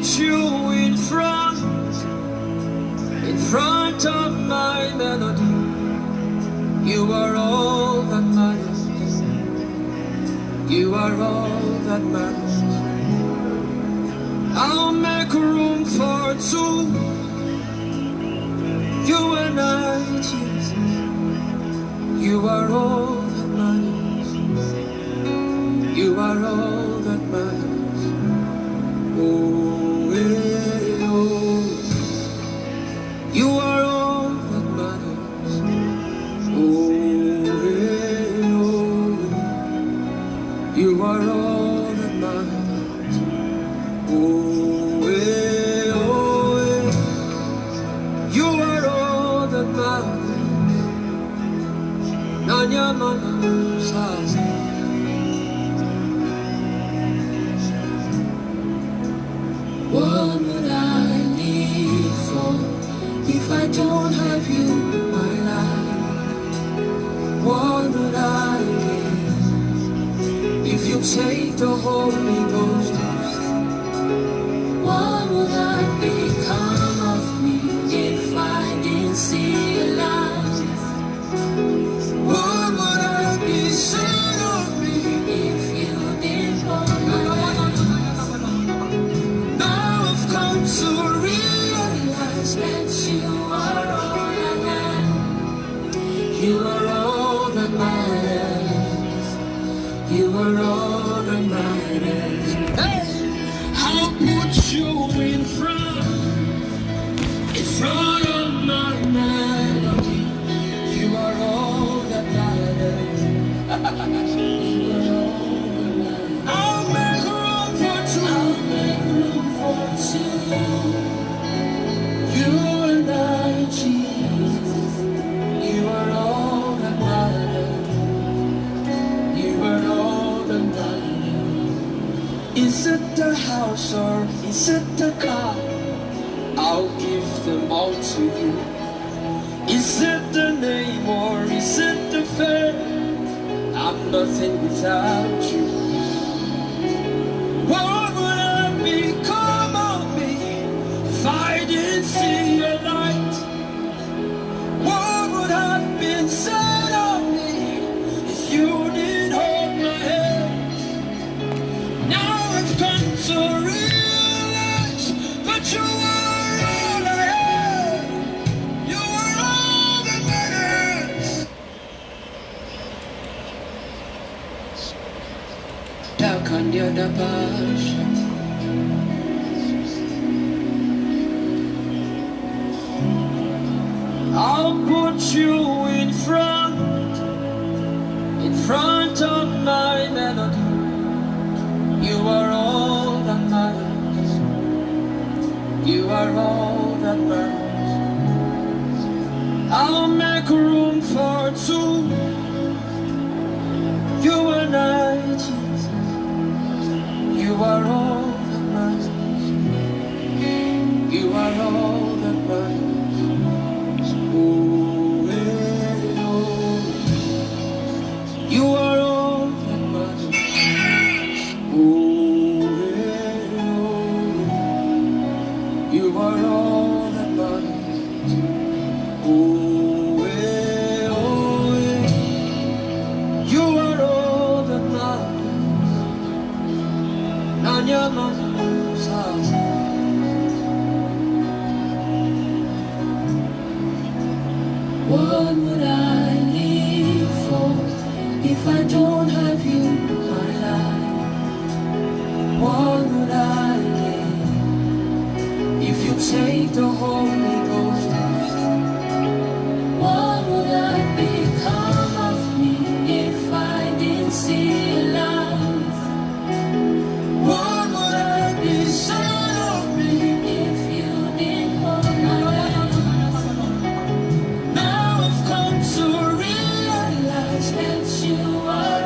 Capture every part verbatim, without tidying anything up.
You in front, in front of my melody. You are all that matters. You are all that matters. I'll make room for two. You and I, Jesus. You are all that matters. You are all that matters. Oh, eh, oh. You are all that matters. Oh, eh, oh. You are all that matters. Oh, eh, oh, eh. You are all that matters. Nanya mana sa. What would I live for if I don't have you in my life? What would I live if you take the Holy Ghost? What would I become of me if I didn't see your light? What would I be said of me if you didn't hold my hand? Now I've come to realize that you are all I have. You are all that matters. You are all that matters. Hey! I'll put you in front, in front of my melody. You are all that matters. You are all that matters. I'll make room for two. I'll make room for two. You and I, Jesus. You are all that matters. You are all that matters. Is it the house or is it the car? I'll give them all to you. Is it the name or is it the fame? I'm nothing without you. What would I become of me if I didn't see your light? What would have been said of me if you didn't hold my hand? Now I've come to realize that you are all I have. You are all that matters. Dark on the other passion. I'll put you in front, in front of my melody. You are all that matters. You are all that matters. I'll make room for two. You and I, Jesus. You are all that matters. You are all that matters. Oh, eh, oh. You are all that matters. Oh, eh, oh. You are all that matters. Oh, eh, oh, eh. You are all that matters. Nanya mana sa. What would I live for if I don't have you in my life? What would I live if you take the Holy Ghost? What would I become of me if I didn't see your light? What would I be said of me if you didn't hold my hand? Now I've come to realize that you are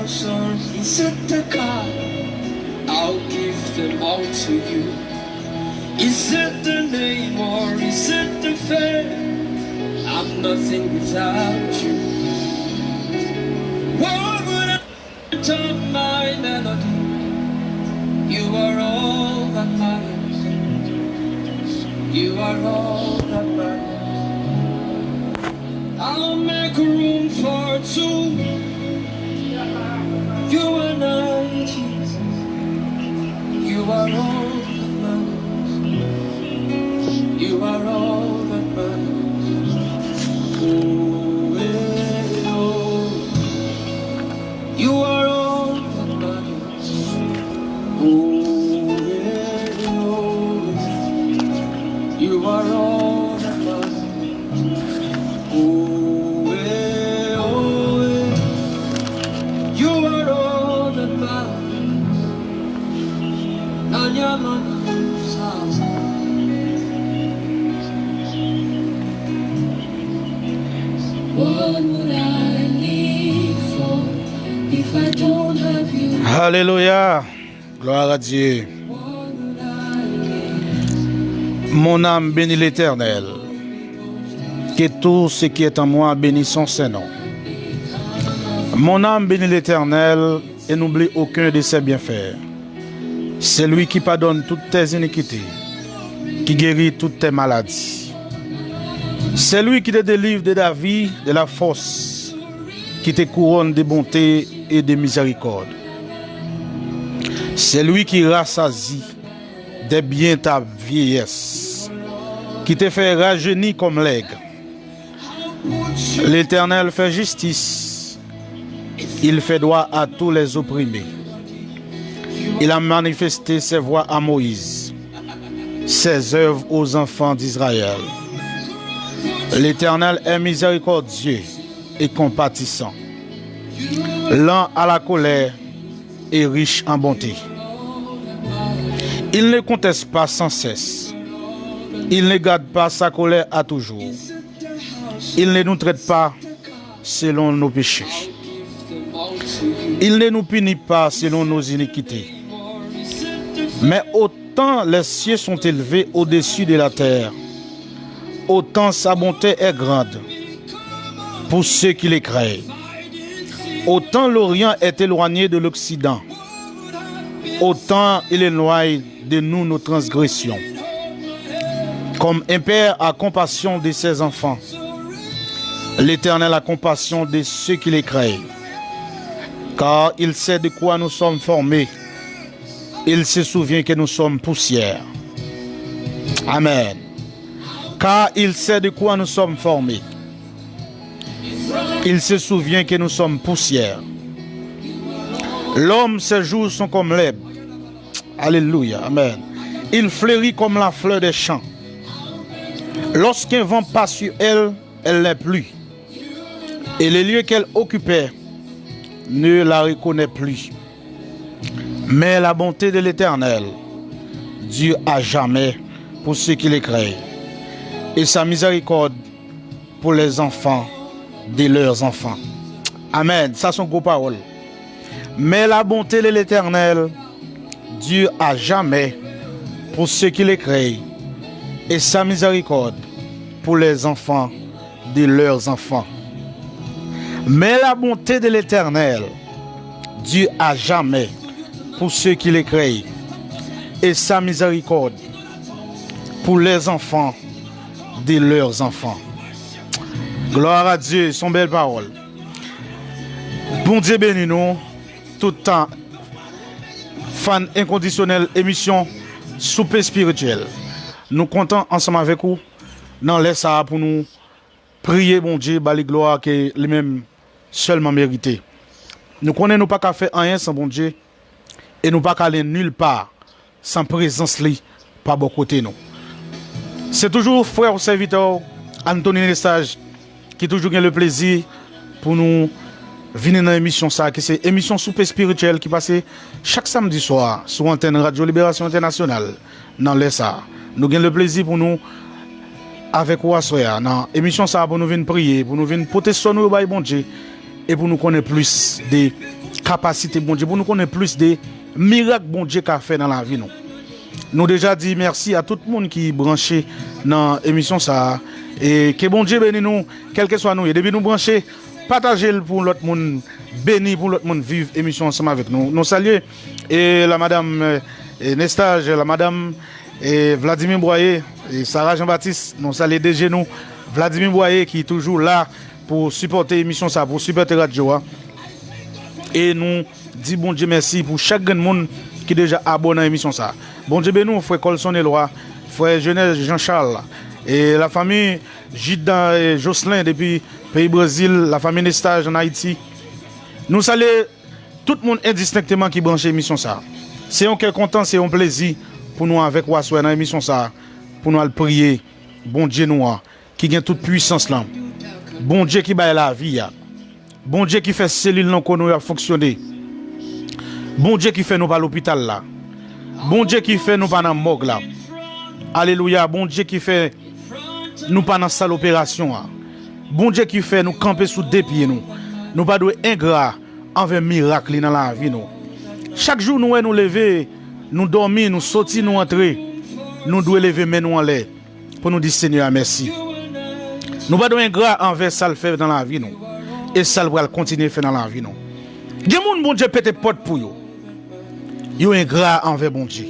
Son, is it the car? I'll give them all to you. Is it the name or is it the fame? I'm nothing without you. What would I do without my melody? You are all that matters. You are all that matters. I'll make room for two. You and I, Jesus. You are all that matters. You are all that matters. Oh, eh, oh. You are all that matters. Oh, eh, oh. You are all that matters. Oh, eh, oh, eh. You are all that matters. Nanya mana sa. What would I live for if I don't have you? Halelouya. Gloire à Dieu. Mon âme bénit l'Éternel. Que tout ce qui est en moi bénisse son saint nom. Mon âme bénit l'Éternel et n'oublie aucun de ses bienfaits. C'est lui qui pardonne toutes tes iniquités, qui guérit toutes tes maladies. C'est lui qui te délivre de la vie, de la force, qui te couronne de bonté et de miséricorde. C'est lui qui rassasie des biens ta vieillesse, qui te fait rajeunir comme l'aigle. L'Éternel fait justice, il fait droit à tous les opprimés. Il a manifesté ses voies à Moïse, ses œuvres aux enfants d'Israël. L'Éternel est miséricordieux et compatissant, lent à la colère et riche en bonté. Il ne conteste pas sans cesse. Il ne garde pas sa colère à toujours. Il ne nous traite pas selon nos péchés. Il ne nous punit pas selon nos iniquités. Mais autant les cieux sont élevés au-dessus de la terre, autant sa bonté est grande pour ceux qui le craignent. Autant l'Orient est éloigné de l'Occident, autant il éloigne de nous nos transgressions. Comme un père a compassion de ses enfants, l'Éternel a compassion de ceux qui le craignent, car il sait de quoi nous sommes formés. Il se souvient que nous sommes poussière. Amen. Car il sait de quoi nous sommes formés. Il se souvient que nous sommes poussière. L'homme, ses jours sont comme l'herbe. Alléluia. Amen. Il fleurit comme la fleur des champs. Lorsqu'un vent passe sur elle, elle n'est plus. Et les lieux qu'elle occupait ne la reconnaît plus. Mais la bonté de l'Éternel dure à jamais pour ceux qui le craignent, et sa miséricorde pour les enfants de leurs enfants. Amen. Sa se yon gwo pawòl. Mais la bonté de l'Éternel dure à jamais pour ceux qui le craignent, et sa miséricorde pour les enfants de leurs enfants. Mais la bonté de l'Éternel dure à jamais pour ceux qui le craignent, et sa miséricorde pour les enfants de leurs enfants. Gloire à Dieu, se yon bèl pawòl. Bondye beni nou tout tan, fan enkondisyonèl emisyon Soupe Espirityèl. Nou kontan ansanm avèk ou nan lè sa a pou nou priye Bondye, ba li glwa ke li menm sèlman merite. Nou konnen nou pa ka fè anyen san Bondye e nou pa ka ale nil pa san prezans li pa bò kote nou. Se toujou frè w sèvitè w Anthony Lesage ki toujou gen le plezi pou nou vini nan emisyon sa a ki se emisyon Soupe Espirityèl ki pase chak samdi swa sou antèn Radyo Liberasyon Entènasyonal nan lè sa a. Nou gen le plezi pou nou avèk ou aswè a nan emisyon sa a pou nou vin priye, pou nou vin pote sò nou yo bay Bondye e pou nou konnen plis de kapasite Bondye, pou nou konnen plis de mirak Bondye ka fè nan lavi nou. Nou deja di mèsi a tout moun ki branche nan emisyon sa a. E ke Bondye beni nou, kèlkeswa nou ye. Depi nou branche, pataje l pou lòt moun beni, pou lòt moun viv emisyon ansanm avèk nou. Nou salye e la madam e Nestaj, la madam e Vladimir Boyer, e Sarah Jean Baptiste. Nou salye D J nou, Vladimir Boyer, ki toujou la pou sipòte emisyon sa, pou sipòte radyo a. E nou di Bondye mèsi pou chak grenn moun ki deja abòne nan emisyon sa. Bondye beni w, frè Colson Eloi, frè Genès Jean Charles, e lafanmi Jida e Jocelyn depi peyi Brezil, lafanmi Nestaj ann Ayiti. Nou salye tout moun endistenkteman ki branche emisyon sa. Se yon kè kontan, se yon plezi pou nou avèk w aswè nan emisyon sa, pou nou al priye Bondye nou an, ki gen tout pwisans lan. Bondye ki bay lavi a. Bondye ki fè selil nan kò nou yo ap fonksyone. Bondye ki fè nou pa lopital la. Bondye ki fè nou pa nan mòg la. Alelouya. Bondye ki fè nou pa nan sal operasyon an. Bondye ki fè nou kanpe sou de pye nou. Nou pa dwe engra anvè mirak li nan lavi nou. Chak jou nou wè nou leve, nou dòmi, nou soti, nou antre, nou dwe leve men nou anlè pou nou di Senyè a mèsi. Nou pa dwe engra anvè sa l fè nan lavi nou e sa l pral kontinye fè nan lavi nou. Gen moun Bondye pete pòt pou yo. Yo engra anvè Bondye.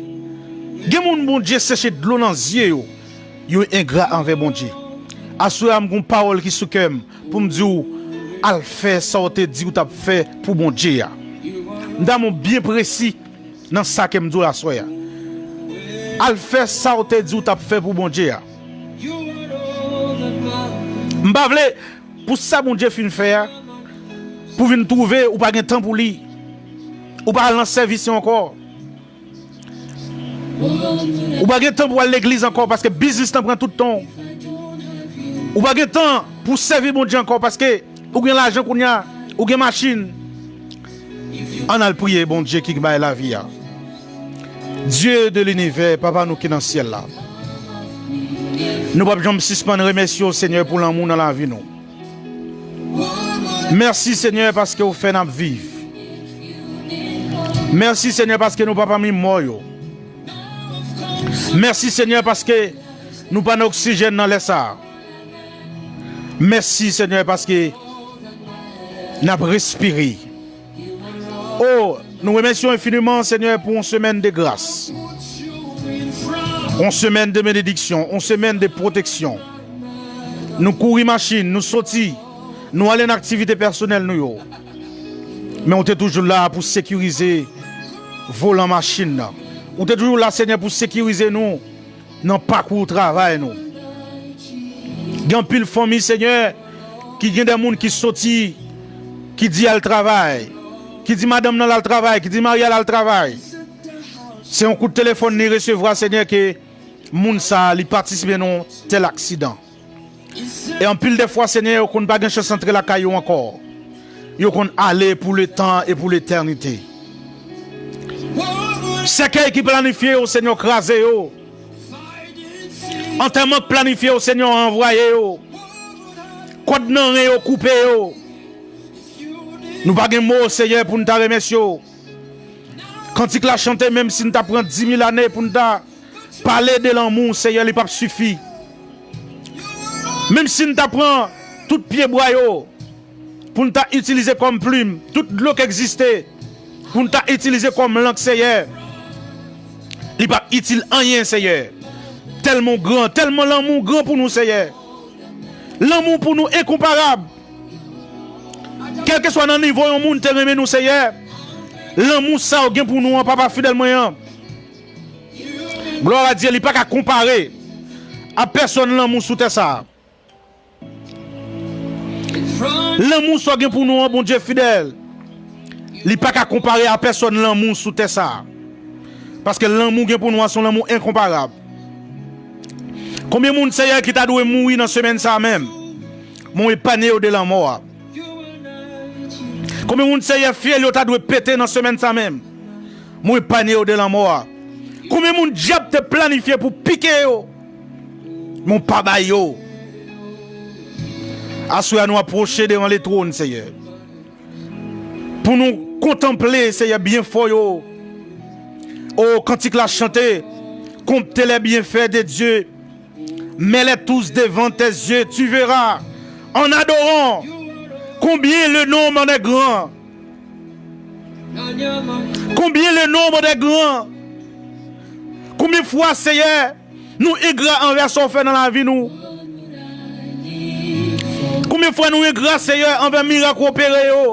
Gen moun Bondye seche dlo nan zye yo. Yo engra anvè Bondye. Aswè a, m gen yon pawòl ki sou kè m pou m di w, al fè sa w te di w t ap fè pou Bondye a. M ta mo byen presi nan sa ke m di w aswè a. Al fè sa w te di w t ap fè pou Bondye a. M pa vle pou sa Bondye fin fè a, pou vin twouve ou pa gen tan pou li. Ou pa al nan sèvis yo ankò. Ou pa gen tan pou al legliz ankò paske biznis lan pran tout tan w. Ou pa gen tan pou sèvi Bondye ankò paske ou gen lajan kounye a, ou gen machin. Ann al priye Bondye ki bay lavi a. Dieu de l'univers, Papa nou ki nan syèl la. Nou p ap janm sispann remèsye w, Senyè, pou lanmou nan lavi nou. Mèsi, Senyè, paske w fè n ap viv. Mèsi, Senyè, paske nou pa pami mò yo. Mèsi, Senyè, paske nou pa nan oksijèn nan lè sa a. Mèsi, Senyè, paske n ap respire. O, nou remèsye w enfiniman, Senyè, pou yon semèn de gras. Yon semèn de benediksyon, yon semèn de pwoteksyon. Nou kouri machin, nou soti, nou ale nan aktivite pèsonèl nou yo. Men w te toujou la pou sekirize volan machin nan. Ou te toujou la, Senyè, pou sekirize nou nan pakou travay nou. Gen anpil fanmi, Senyè, ki gen de moun ki soti, ki di al travay, ki di madanm nan l al travay, ki di mari a l al travay. Se yon kout telefòn li resevwa, Senyè, ke moun sa a, li patisipe nan yon tèl aksidan. E anpil de fwa, Senyè, yo konn pa gen chans antre lakay yo ankò. Yo konn ale pou letan e pou letènite. Sèkèy ki planifye yo, Senyè, kraze yo. Antèman k planifye yo, Senyè, ranvwaye yo. Kòd nan ren yo, koupe yo. Nou pa gen mo, Senyè, pou n ta remèsye w. Kantik la chante, menm si n ta pran dimil ane pou n ta pale de lanmou, Senyè, li p ap sifi. Menm si n ta pran tout pyebwa yo, pou n ta itilize kòm plim, tout dlo k egziste, pou n ta itilize kòm lank, Seyè, li p ap itil anyen, Seyè. Tèlman w gran, tèlman lanmou w gran pou nou, Seyè. Lanmou pou nou enkonparab. Kèlkeswa nan nivo yon moun te renmen nou, Seyè, lanmou sa w gen pou nou an, Papa fidèl mwen an. Glwa a Dye, li pa ka konpare a pèsòn lanmou sou tè sa a. Lanmou sa w gen pou nou an, Bondye fidèl, li pa ka konpare a pèsòn lanmou sou tè sa a. Paske lanmou gen pou nou an se yon lanmou enkonparab. Konbyen moun, Seyè, ki ta dwe mouri nan semèn sa a menm? Men w epanye yo de lanmò a. Konbyen moun, Seyè, fyèl yo ta dwe pete nan semèn sa a menm? Men w epanye yo de lanmò a. Konbyen moun dyab te planifye pou pike yo? Men w pa bay yo. Aswè a, nou apwoche devan letwòn, Seyè, pou nou Kontanple, Seyè, byenfè w yo. O, kantik la chante, Conte les bienfaits de Dieu. Mets-les tous devant tes yeux, tu verras, en adorant, combien le nombre est grand. Combien le nombre est grand. Konbyen fwa, Seyè, nou engra anvè sa w fè nan lavi nou? Konbyen fwa nou engra, Seyè, anvè mirak w opere yo?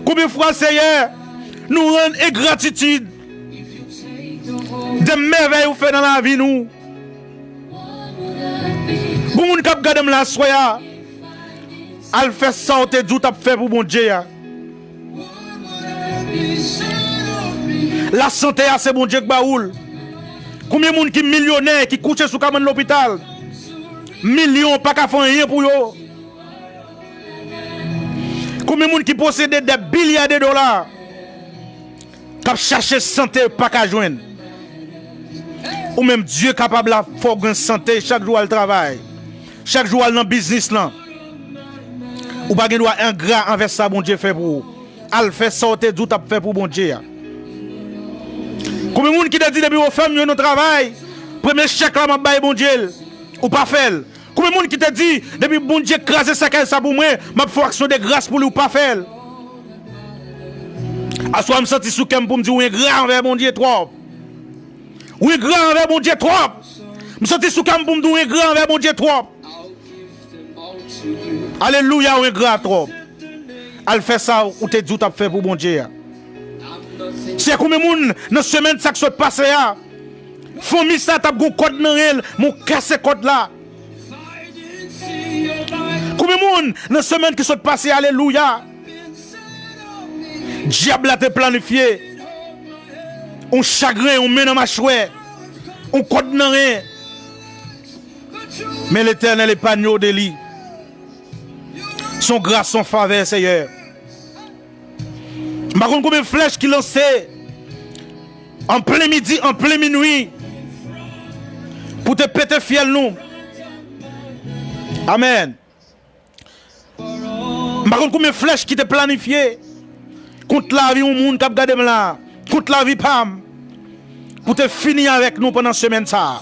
Konbyen fwa, Seyè, nou rann engratitid de mèvèy ou fè nan lavi nou? Gon moun k ap gade m la aswè a, al fè sa w te di w t ap fè pou Bondye a. Lasante a, se Bondye k ba ou l. Konbyen moun ki milyonè, ki kouche sou kabann lopital? Milyon pa ka fè anyen pou yo. Konbyen moun ki posede dè bilya de dola k ap chache sante, pa ka jwenn? Ou menm, Dye kapab la fè w gen sante chak jou w al travay, chak jou w al nan biznis lan. Ou pa gen dwa engra anvè sa Bondye fè pou ou. Al fè sa w te di w t ap fè pou Bondye a. Konbyen moun ki te di, depi w fè m yon travay, premye chèk la m ap bay Bondye l, ou pa fè l? Konbyen moun ki te di, depi Bondye kraze sèkèy sa pou mwen, m ap fè w aksyon de gras pou li, ou pa fè l? Aswè a, m santi sou kè m pou m di w engra anvè Bondye twòp. Ou engra anvè Bondye twòp. M santi sou kè m pou m di w engra anvè Bondye twòp. Alelouya, ou engra twòp. Al fè sa ou te di w t ap fè pou Bondye a. Se konbyen moun nan semèn sa k sot pase a, fanmi sa t ap gon kòd nan ren l, men w kase kòd la? Konbyen moun nan semèn ki sot pase, alelouya, dyab la te planifye yon chagren, yon men nan machwè, yon kòd nan ren, men Letènèl epagne w de li. Se yon gras, se yon favè, Seyè. M pa konn konbyen flèch ki lanse an plen midi, an plen minwi, pou te pete fyèl nou. Amèn. M pa konn konbyen flèch ki te planifye kont lavi yon moun k ap gade m la, kont lavi pa m, pou te fini avèk nou pandan semèn sa a.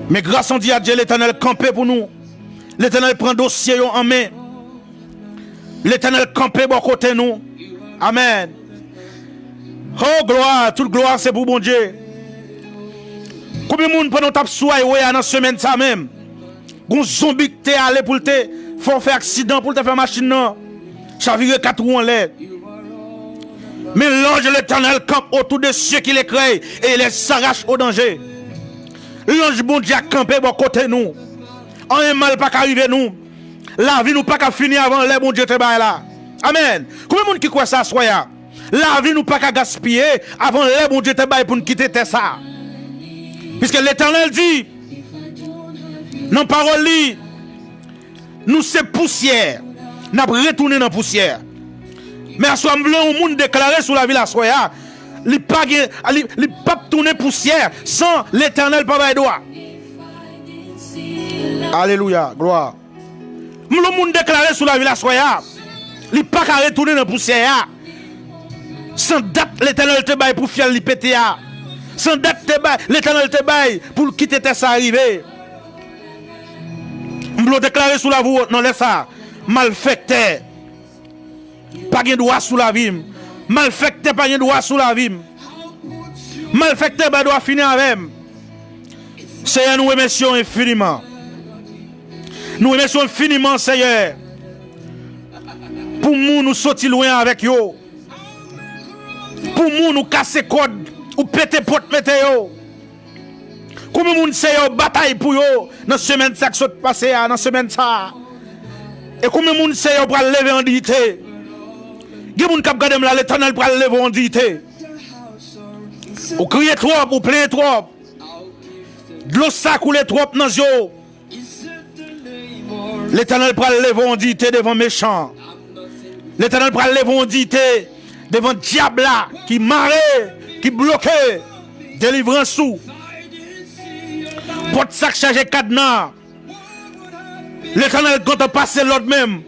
Men gras an Di a Dye, Letènèl kanpe pou nou. Letènèl pran dosye yo an men. Letènèl kanpe bò kote nou. Amèn. Oh, glwa, tout glwa se pou Bondye. Konbyen moun pandan w t ap sou highway a nan semèn sa menm, gon zonbi k te ale pou l te fè w fè aksidan, pou l te fè machin nan chavire kat wou anlè? Mais l'ange de l'Éternel campe autour de ceux qu'il écrase et il les arrache au danger. Lanj Bondye a kanpe bò kote nou. Anyen mal pa ka rive nou. Lavi nou pa ka fini avan lè Bondye te bay la. Amèn. Konbyen moun ki kwè sa aswè a? Lavi nou pa ka gaspiye avan lè Bondye te bay pou n kite tè sa a. Piske Letènèl di nan pawòl li, nou se pousyè, n ap retounen nan pousyè. Men aswè a, m vle yon moun deklare sou lavi l aswè a, li pa gen, li, li p ap tounen pousyè san Letènèl pa bay dwa. Alelouya, glwa. M vle yon moun deklare sou lavi l aswè a, li pa ka retounen nan pousyè a san dat Letènèl te bay pou fyèl li pete a, san dat te bay, Letènèl te bay pou l kite tè sa a rive. M vle w deklare sou lavi w nan lè sa a, malfektè pa gen dwa sou lavi m. Malfektè pa gen dwa sou lavi m. Malfektè pa dwa fini avè m. Seyè, nou remèsye w enfiniman. Nou remèsye w enfiniman, Seyè, pou moun ou soti lwen avèk yo. Pou moun ou kase kòd, ou pete pòt mete yo. Konbyen moun, Seyè, w batay pou yo nan semèn sa k sot pase a, nan semèn sa a? E konbyen moun, Seyè, w pral leve an diyite? Gen moun k ap gade m la, Letènèl pral leve w an diyite. Ou kriye twòp, ou plenyen twòp. Dlo sa koule twòp nan zye w. Letènèl pral leve w an diyite devan mechan. Letènèl pral leve w an diyite devan dyab la ki mare, ki bloke delivrans ou. Pòt sa k chaje kadna, Letènèl gentan pase lòd menm.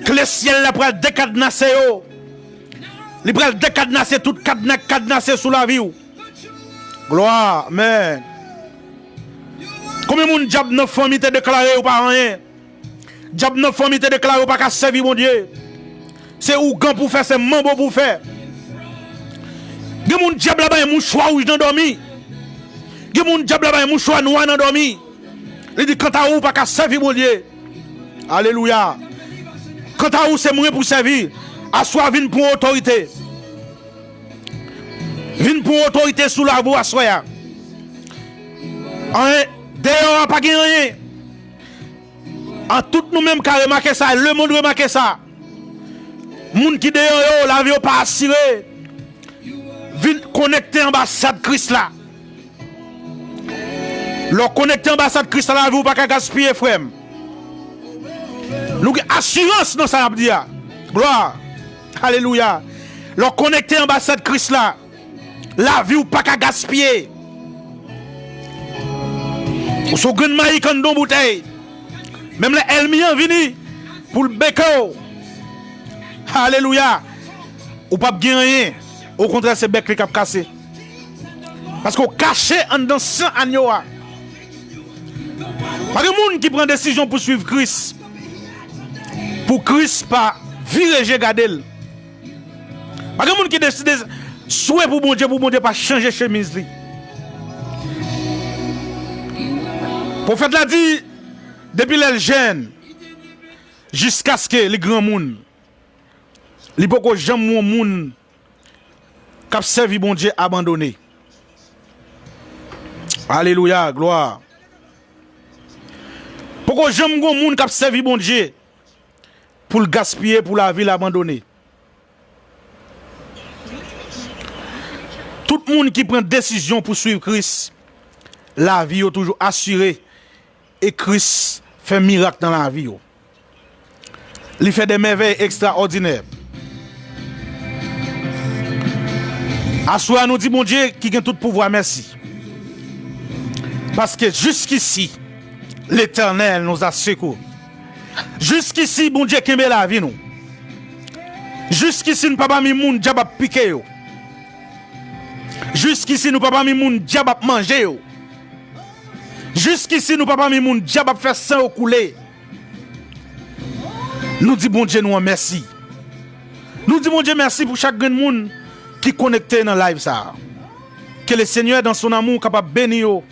Kle syèl la pral dekadnase yo. Li pral dekadnase tout kadna k kadnase sou lavi w. Glwa, amèn. Konbyen moun dyab nan fanmi te deklare yo pa anyen? Dyab nan fanmi te deklare yo pa ka sèvi Bondye. Se ougan pou fè, se manbo pou fè. Gen moun dyab la bay mouchwa wouj nan dòmi. Gen moun dyab la bay mouchwa nwa nan dòmi. Li di, kanta ou, ou pa ka sèvi Bondye. Alelouya. Kanta ou, se mwen pou sèvi. Aswè a vin pran otorite. Vin pran otorite sou lavi w aswè a. Anyen, deyò a pa gen anyen. An tout nou menm ka remake sa, lemonn remake sa. Moun ki deyò yo, lavi yo pa asire. Vin konekte anbasad Kris la. Lè w konekte anbasad Kris la, lavi w pa ka gaspiye, frè m. Nou gen asirans nan sa n ap di a. Glwa. Alelouya. Lè w konekte anbasad Kris la, lavi w pa ka gaspiye. Ou se yon grenn mayi k anndan yon boutèy. Menm lè ènmi an vini pou l beke w, alelouya, ou p ap gen anyen. Okontrè, se bèk li k ap kase. Paske w kache anndan san anyo a. Pa gen moun ki pran desizyon pou swiv Kris, pou Kris pa vire je gade l. Pa gen moun ki deside swe pou Bondye, pou Bondye pa chanje chemiz li. Pwofèt la di, depi lè l jèn, jiskaske li granmoun, li poko janm wè yon moun k ap sèvi Bondye abandone. Alelouya, glwa. Poko janm gen yon moun k ap sèvi Bondye pou l gaspiye, pou lavi l abandone. Tout moun ki pran desizyon pou swiv Kris, lavi yo toujou asire e Kris fè mirak nan lavi yo. Li fè de mèvèy ekstraòdinè. Aswè a, nou di Bondye ki gen tout pouvwa mèsi. Paske jiskisi, Letènèl nous a secourus. Jiskisi, Bondye kenbe lavi nou. Jiskisi, nou pa pami moun dyab ap pike yo. Jiskisi, nou pa pami moun dyab ap manje yo. Jiskisi, nou pa pami moun dyab ap fè san yo koule. Nou di Bondye nou an mèsi. Nou di Bondye mèsi pou chak grenn moun ki konekte nan live sa a. Que le Seigneur, dans son amour, kapab beni yo.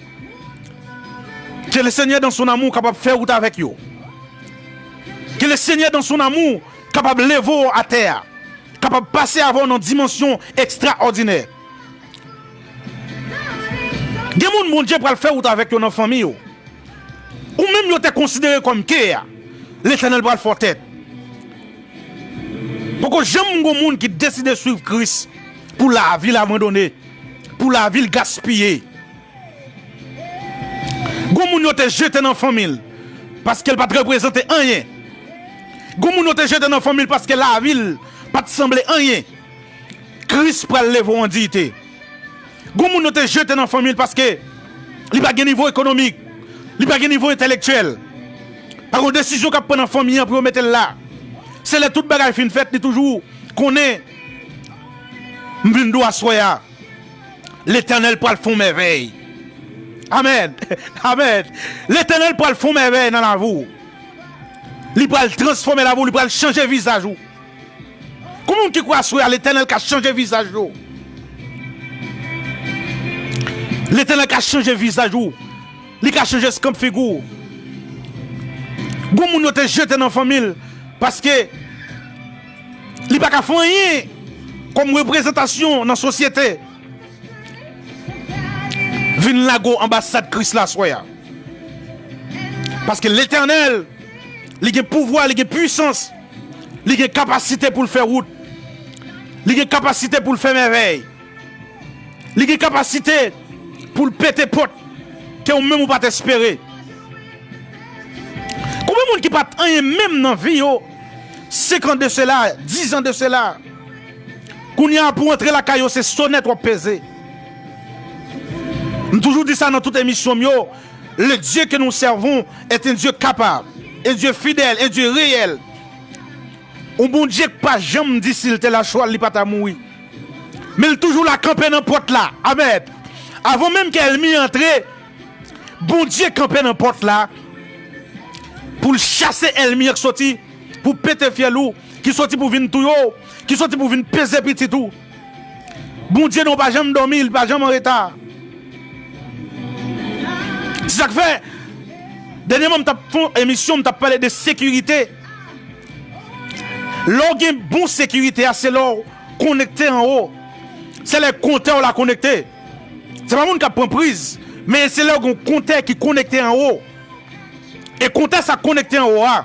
Que le Seigneur, dans son amour, kapab fè wout avèk yo. Que le Seigneur, dans son amour, kapab leve w atè a. Kapab pase avè w nan dimansyon ekstraòdinè. Gen moun Bondye pral fè wout avèk yo nan fanmi yo. Ou menm yo te konsidere kòm ke a, Letènèl pral fè w tèt. Poko janm gon moun ki deside swiv Kris pou lavi l abandone, pou lavi l gaspiye. Gon moun yo te jete nan fanmi l paske l pa t reprezante anyen. Gon moun yo te jete nan fanmi l paske lavi l pa t sanble anyen. Kris pral leve w an diyite. Gon moun yo te jete nan fanmi l paske li pa gen nivo ekonomik, li pa gen nivo entèlektyèl. Pa gen desizyon k ap pran nan fanmi an pou yo mete l la. Se lè tout bagay fin fèt, li toujou konnen m vin di w aswè a, Letènèl pral fè yon mèvèy. Amèn. Amèn. Letènèl pral fè yon mèvèy nan lavi w. Li pral transfòme lavi w, li pral chanje vizaj ou. Konbyen moun ki kwè aswè a Letènèl ka chanje vizaj ou? Letènèl ka chanje vizaj ou. Li ka chanje eskanp figi w. Gon moun yo te jete nan fanmi l paske li pa ka fè anyen kòm reprezantasyon nan sosyete. Vin lage w anbasad Kris la aswè a. Paske Letènèl, li gen pouvwa, li gen pwisans, li gen kapasite pou l fè wout, li gen kapasite pou l fè mèvèy, li gen kapasite pou l pete pòt ke ou menm ou pa t espere. Konbyen moun ki pa t anyen menm nan vi yo, senk an de sela, dis an de sela? Kounye a, pou w antre lakay yo, se sonèt w ap peze. M toujou di sa nan tout emisyon m yo, le Dieu que nous servons est un Dieu capable, un Dieu fidèle, un Dieu réel. Yon Bondye k pa janm di si l te la chwa l, li pa ta mouri. Men l toujou la kanpe nan pòt la. Amèn. Avan menm ke ènmi an antre, Bondye kanpe nan pòt la pou l chase ènmi an k soti pou pete fyèl ou, ki soti pou vin touye w, ki soti pou vin peze pitit ou. Bondye nou pa janm dòmi, li pa janm an reta. Se sa k fè, dènyèman m t ap fè yon emisyon, m t ap pale de sekirite. Lè w gen bon sekirite a, se lè w konekte anwo. Se lè kontè w la konekte. Se pa moun k ap pran priz, men se lè w gen yon kontè ki konekte anwo. E kontè sa konekte anwo a,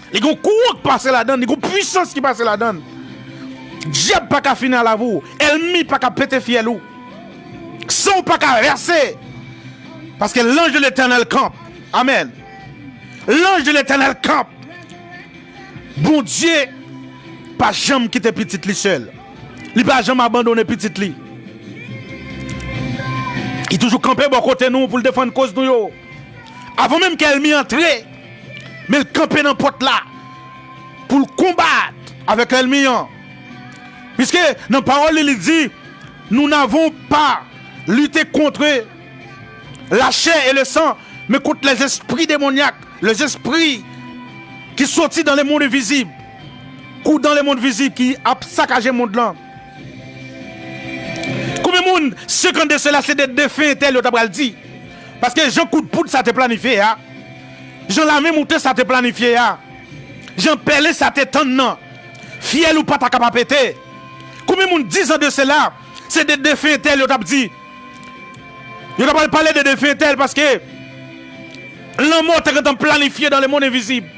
li gen yon kouran k pase ladan l, li gen yon pwisans ki pase ladan l. Dyab pa ka fini a lavi w, ènmi pa ka pete fyèl ou. San w pa ka vèse. Paske l'ange de l'Éternel kanpe. Amèn. L'ange de l'Éternel kanpe. Bondye pa janm kite pitit li sèl. Li pa janm abandone pitit li. Li toujou kanpe bò kote nou pou l defann koz nou yo. Avan menm ke ènmi antre, men l kanpe nan pòt la pou l konbat avèk ènmi an. Piske nan pawòl li, li di, nous n'avons pas lutté contre la chair et le sang, mais contre les esprits démoniaques, les esprits qui sortent dans le monde invisible, ou dans le monde visible, ki ap sakaje mond lan. Konbyen moun, senkant de sela, se de defen entèl yo ta pral di? Paske jan kout poud sa te planifye a, jan lame moute sa te planifye a, jan pèlen sa te tann nan, fyèl ou pa ta ka pa pete. Konbyen moun, dizan de sela, se de defen entèl yo t ap di? Yo ta pral pale de defen entèl paske lanmò te gentan planifye dans le monde invisible.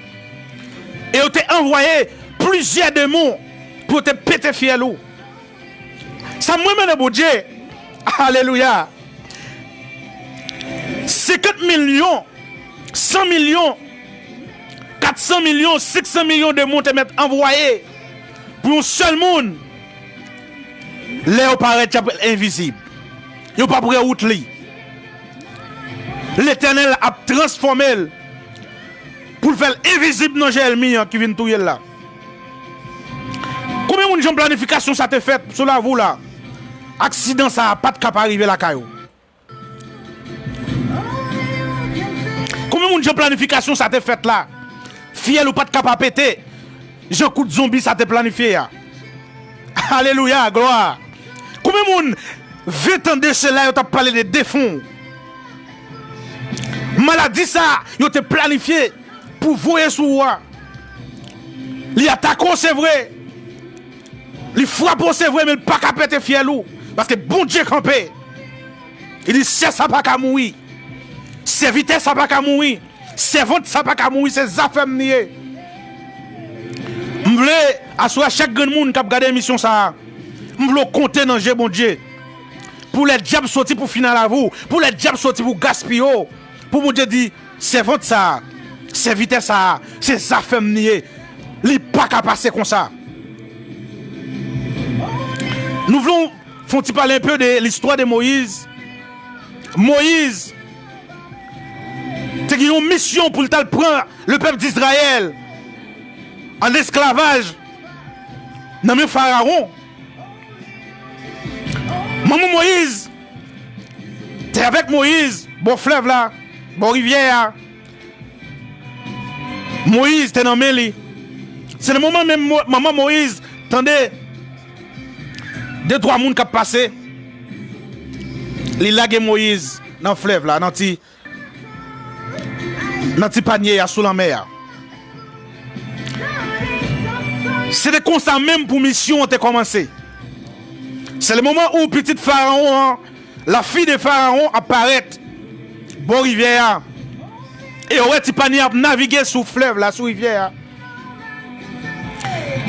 E yo te anvwaye plizyè demon pou yo te pete fyèl ou. Sa m renmen nan Bondye, alelouya, senkant milyon, san milyon, kat san milyon, senk san milyon demon te mèt anvwaye pou yon sèl moun. Lè yo parèt, y ap envizib. Yo p ap wè wout li. Letènèl ap transfòme l pou l fè l envizib nan je ènmi an ki vin touye l la. Konbyen moun jan planifikasyon sa te fèt sou lavi w la? Aksidan sa a pa t ka pa rive lakay ou. Konbyen moun jan planifikasyon sa te fèt la? Fyèl ou pa t ka pa pete jan kout zonbi sa te planifye a. Alelouya, glwa. Konbyen moun, ven tan de sela, yo t ap pale de defen w? Maladi sa yo te planifye pou voye sou ou a, li atake w, se vre. Li frape w, se vre, men l pa ka pete fyèl ou. Paske Bondye kanpe. Li di, sè sa pa ka mouri. Sèvitè sa pa ka mouri. Sèvant sa pa ka mouri, se zafè m li ye. M vle, aswè, chak grenn moun k ap gade emisyon sa a, m vle w konte nan je Bondye. Pou lè dyab soti pou fini a lavi w, pou lè dyab soti pou gaspiye w, pou Bondye di, sèvant sa a, sèvitè sa a, se zafè m li ye. Li pa ka pase konsa. Nou vle fè yon ti pale enpe de listwa de Moyiz. Moyiz te gen yon misyon pou l t al pran lepèp Dizrayèl an esklavaj nan men Farawon. Manman Moyiz te avèk Moyiz bò flèv la, bò rivyè a. Moyiz te nan men li. Se nan moman menm Mo-, manman Moyiz tande de twa moun k ap pase. Li lage Moyiz nan flèv la, nan ti, nan ti panye a sou lanmè a. Se te konsa menm pou misyon an te kòmanse. Se le moman ou pitit Farawon an, la fille de Pharaon ap parèt bò rivyè a. E yo wè ti panye ap navige sou flèv la, sou rivyè a.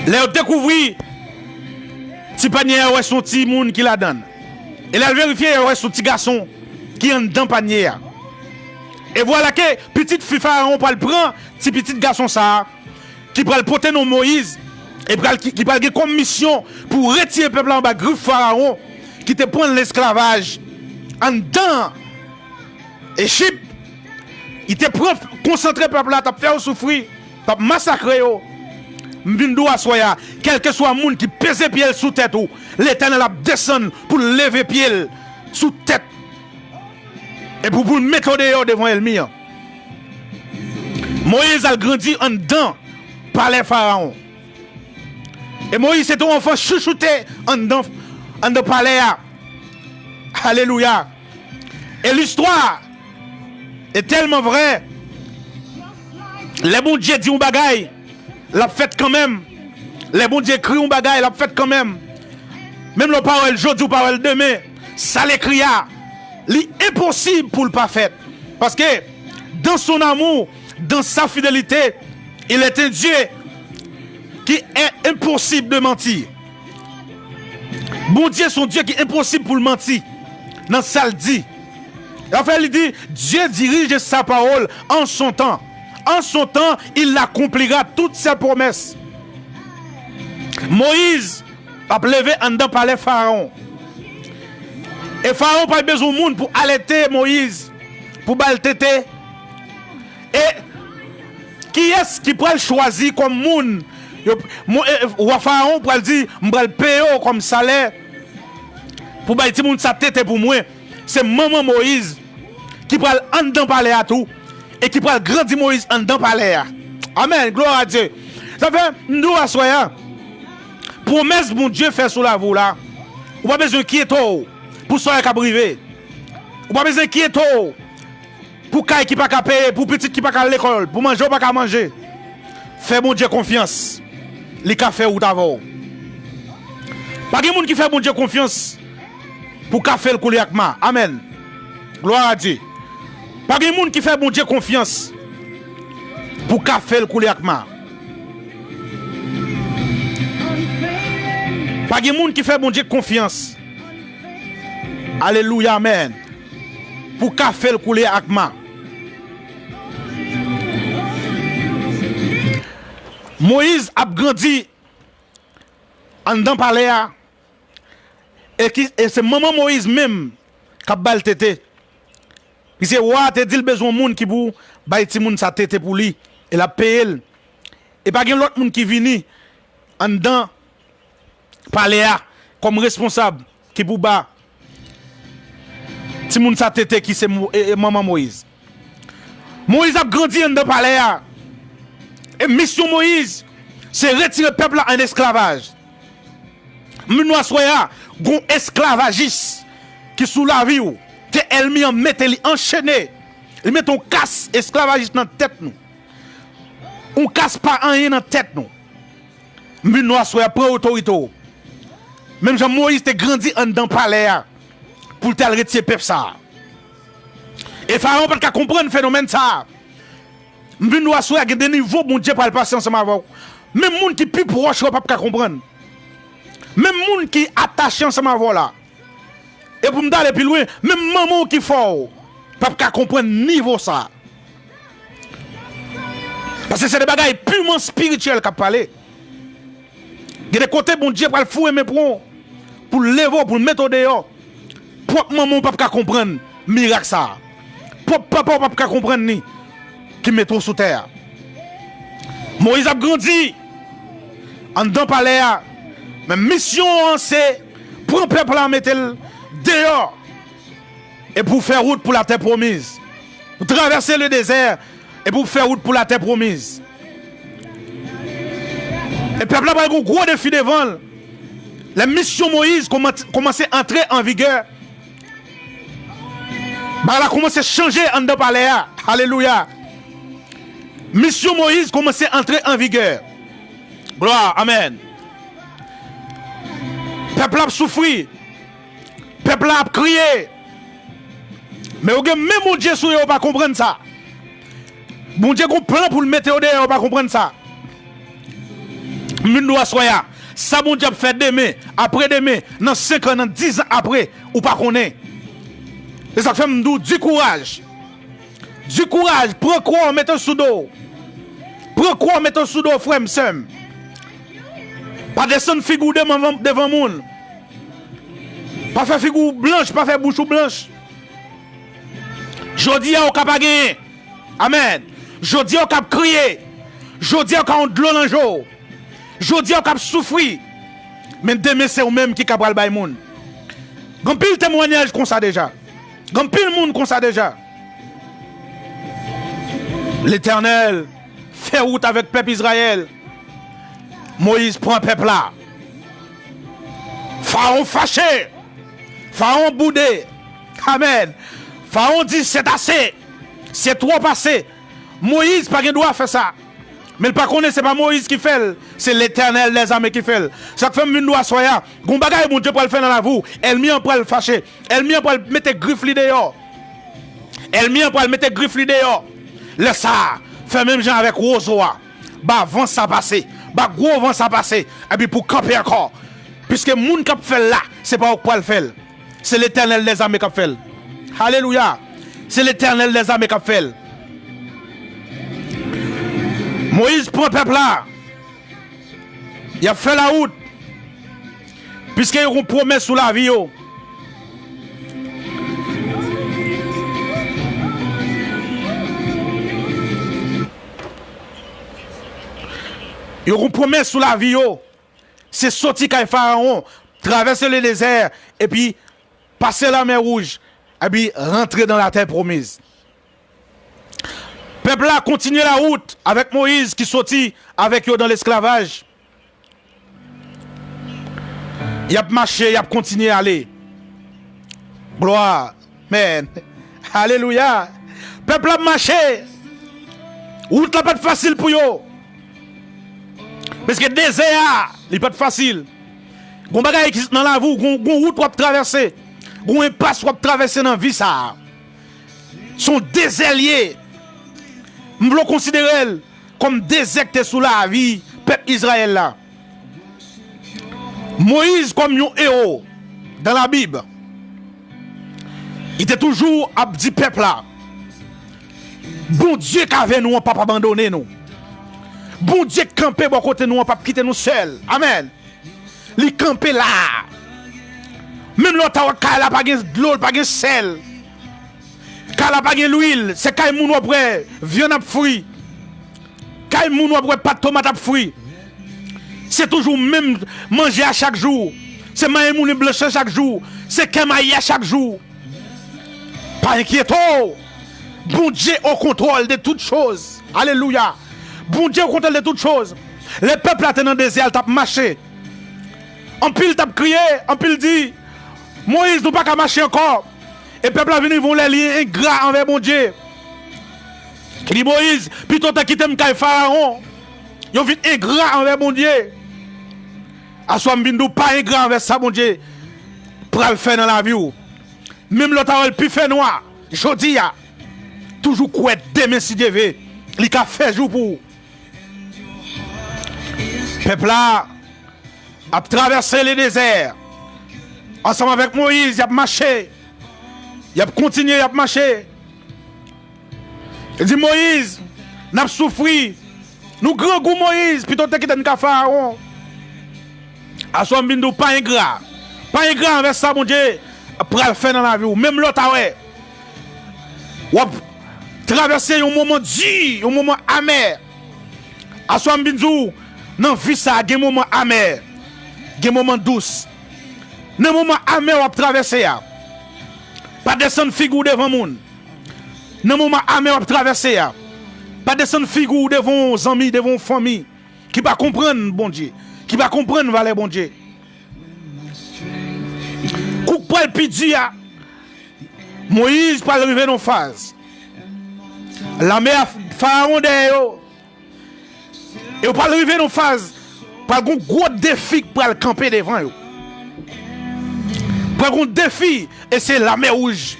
Lè yo dekouvri ti panye a, yo wè se yon timoun ki ladan l. E lè yo verifye, yo wè se yon ti gason ki anndan panye a. E vwala ke pitit fi Farawon pral pran ti pitit gason sa a, ki pral pote non Moyiz, e pral, ki, ki pral gen kòm misyon pou retire pèp la anba grif Farawon, ki te pran l esklavaj anndan Ejip. Li te pran, konsantre pèp la, t ap fè yo soufri, t ap masakre yo. M vin di w aswè a, kèlkeswa moun ki peze pye l sou tèt ou, Letènèl ap desann pou l leve pye l sou tèt e pou, pou l mete w deyò devan ènmi an. Moyiz al grandi anndan palè Farawon. E Moyiz se te yon anfan chouchoute anndan, anndan palè a. Alelouya! E listwa e tèlman vrè. Lè Bondye di yon bagay, l ap fèt kanmenm. Lè Bondye ekri yon bagay, l ap fèt kanmenm. Menm lè w pa wè l jodi, w pa wè l demen, sa l ekri a, li enposib pou l pa fèt. Paske, dans son amour, dans sa fidélité, il est un Dieu qui est impossible de mentir. Bondye se yon Dye ki enposib pou l manti nan sa l di. Anfen, li di, Dieu dirige sa parole en son temps. En son temps, il accomplira toutes ses promesses. Moyiz ap leve anndan palè Farawon. E Farawon pa bezwen moun pou alète Moyiz, pou ba l tete. E kiyès ki pral chwazi kòm moun? Yo, mo-, e, e, wa Farawon pral di, "M pral peye w kòm salè pou bay timoun sa tete pou mwen." Se manman Moyiz ki pral anndan palè a tou e ki pral grandi Moyiz anndan palè a. Amèn. Glwa a Dye. Sa fè, m di w aswè a, pwomès Bondye fè sou lavi w la, ou pa bezwen enkyete w pou sa k ap rive. Ou pa bezwen enkyete w pou kay ki pa ka peye, pou pitit ki pa ka al lekòl, pou manje w pa ka manje. Fè Bondye konfyans. Li ka fè wout avè w. Pa gen moun ki fè Bondye konfyans pou kafe l koule ak ma. Amèn. Glwa a Dye. Pa gen moun ki fè Bondye konfyans pou kafe l koule ak ma. Pa gen moun ki fè Bondye konfyans. Alelouya, amèn. Pou kafe l koule ak ma. Moyiz ap grandi anndan palè a, e, ki, e se manman Moyiz menm k ap ba l tete. Paske wa a te di l bezwen yon moun ki pou bay timoun sa tete pou li, e l ap peye l. E pa gen lòt moun ki vini anndan palè a kòm responsab ki pou ba timoun sa tete ki se Mo-, e, e, manman Moyiz. Moyiz ap grandi anndan palè a. E misyon Moyiz, se retire pèp la an esklavaj. M vin wè aswè a, gon esklavajis ki sou lavi w, ke ènmi an mete li anchene. Li mete yon kas esklavajis nan tèt nou. Yon kas pa anyen nan tèt nou. M vin wè aswè a, pran otorite w. Menm jan Moyiz te grandi anndan palè a pou l te al retire pèp sa a. E Farawon pa t ka konprann fenomèn sa a. M vin wè aswè a, gen de nivo Bondye pral pase ansanm avè w. Menm moun ki pi pwòch ou p ap ka konprann. Menm moun ki atache ansanm avè w la. E pou m t ale pi lwen, menm manman w ki fè w p ap ka konprann nivo sa. Paske se de bagay piman espirityèl k ap pale. Gen de kote Bondye pral foure men pran w, pou l leve w, pou l mete w deyò. Pwòp manman w p ap ka konprann mirak sa a. Pwòp papa w p ap ka konprann li, ki mete w sou tè a. Moyiz ap grandi anndan palè a, men misyon an se pran pèp la, mete l deyò, e pou fè wout pou latè pwomiz. Pou travèse le dezè, e pou fè wout pou latè pwomiz. E pèp la pral gen yon gwo defi devan l. Lè misyon Moyiz kòman-, kòmanse antre an vigè, bagay la kòmanse chanje anndan palè a. Alelouya. Misyon Moyiz kòmanse antre an vigè. Glwa, amèn. Pèp la ap soufri. Pèp la ap kriye. Men yo gen men Bondye sou yo, yo pa konprann sa. Bondye gon plan pou l mete yo deyò, yo pa konprann sa. M vin di w aswè a, sa Bondye ap fè demen, apre demen, nan senk an, nan diz an apre, ou pa konnen. Se sa k fè m di w, di kouraj. Di kouraj, pran kwa w, mete l sou do w. Pran kwa w, mete l sou do w, frè m, sè m. Pa desann figi w devan, devan moun. Pa fè figi w blanch, pa fè bouch ou blanch. Jodi a, ou ka pa genyen. Amèn. Jodi a, ou ka ap kriye. Jodi a, ou ka yon dlo nan je w. Jodi a w k ap soufri, men demen se ou menm ki ka pral bay moun. Gen anpil temwanyaj konsa deja. Gen anpil moun konsa deja. Letènèl fè wout avèk pèp Izrayèl. Moyiz pran pèp la. Farawon fache. Farawon boude. Amèn. Farawon di, "C'est assez. C'est trop assez." Moyiz pa gen dwa fè sa. Men l pa konnen se pa Moyiz ki fè l, se Letènèl dèzame ki fè l. Sa k fè m vin dou aswè a, gon bagay Bondye pral fè nan lavi w. Ènmi an pral fache. Ènmi an pral mete grif li deyò. Ènmi an pral mete grif li deyò. Lè sa a, fè menm jan avèk wozo a. Ba van sa pase. Ba gwo van sa pase. Epi pou kanpe ankò. Piske moun k ap fè l la, se pa ou k pral fè l. Se Letènèl dèzame k ap fè l. Alelouya. Se Letènèl dèzame k ap fè l. Moyiz pran pèp la. Y ap fè lawout. Piske yo gon pwomès sou lavi yo. Yo gon pwomès sou lavi yo. Se soti kay Farawon, travèse le dezè, epi pase Lamè Wouj, epi rantre nan latè pwomiz. Pèp la kontinye lawout avèk Moyiz ki soti avèk yo nan lesklavaj. Y ap mache, y ap kontinye ale. Glwa. Amen. Alelouya. Pèp la ap mache. Wout la pa t fasil pou yo. Paske dezè a, li pa t fasil. Gon bagay ki nan lavi w, gon, gon wout w ap travèse. Gon enpas w ap travèse nan vi sa a. Se yon dezè l ye. M vle w konsidere l kòm dezè k te sou lavi pèp Izrayèl la. Moyiz kòm yon ewo dans la Bible, li te toujou ap di pèp la, Bondye k avè nou an p ap abandone nou. Bondye k kanpe bò kote nou an p ap kite nou sèl. Amèn. Li kanpe la. Menm lè w ta wè kay la pa gen dlo, l pa gen sèl. Kay la pa gen lwil, se kay moun w ap wè vyann ap fri. Kay moun w ap wè pat tomat ap fri. Se toujou menm manje a chak jou. Se mayi moulin blanch lan chak jou. Se kè mayi a chak jou. Pa enkyete w. Bondye o kontwòl de tout choz. Alelouya. Bondye o kontwòl de tout choz. Lè pèp la te nan dezè a, l t ap mache. Anpil t ap kriye, anpil di, Moyiz, nou pa ka mache ankò. E pèp la vin rive yon lè li engra anvè Bondye. Li di Moyiz, pito w te kite m kay Farawon. Yo vin engra anvè Bondye. Aswè a m vin di w pa engra anvè sa Bondye pral fè nan lavi w. Menm lè w ta wè l pi fènwa jodi a, toujou kwè demen si Dye ve, li ka fè jou pou ou. Pèp la ap travèse le dezè ansanm avèk Moyiz, y ap mache. Y ap kontinye, y ap mache. Li di Moyiz, n ap soufri. Nou grangou Moyiz, pito w te kite n ka Farawon. Aswè a m vin di w pa engra. Pa engra anvè sa Bondye pral fè nan lavi w. Menm lè w ta wè w ap travèse yon moman di, yon moman amè. Aswè a m vin di w, nan vi sa a gen moman amè, gen moman dous. Nan moman amè w ap travèse a, pa desann figi w devan moun. Nan moman amè w ap travèse a, pa desann figi w devan yon zanmi, devan yon fanmi ki pa konprann Bondye, ki pa konprann valè Bondye. Kou k pral pi di a, Moyiz pral rive nan faz. Lame a Farawon dèyè yo. E yo pral rive nan faz, pral gon gwo defi k pral kanpe devan yo. Pral gon defi, e se Lamè Wouj.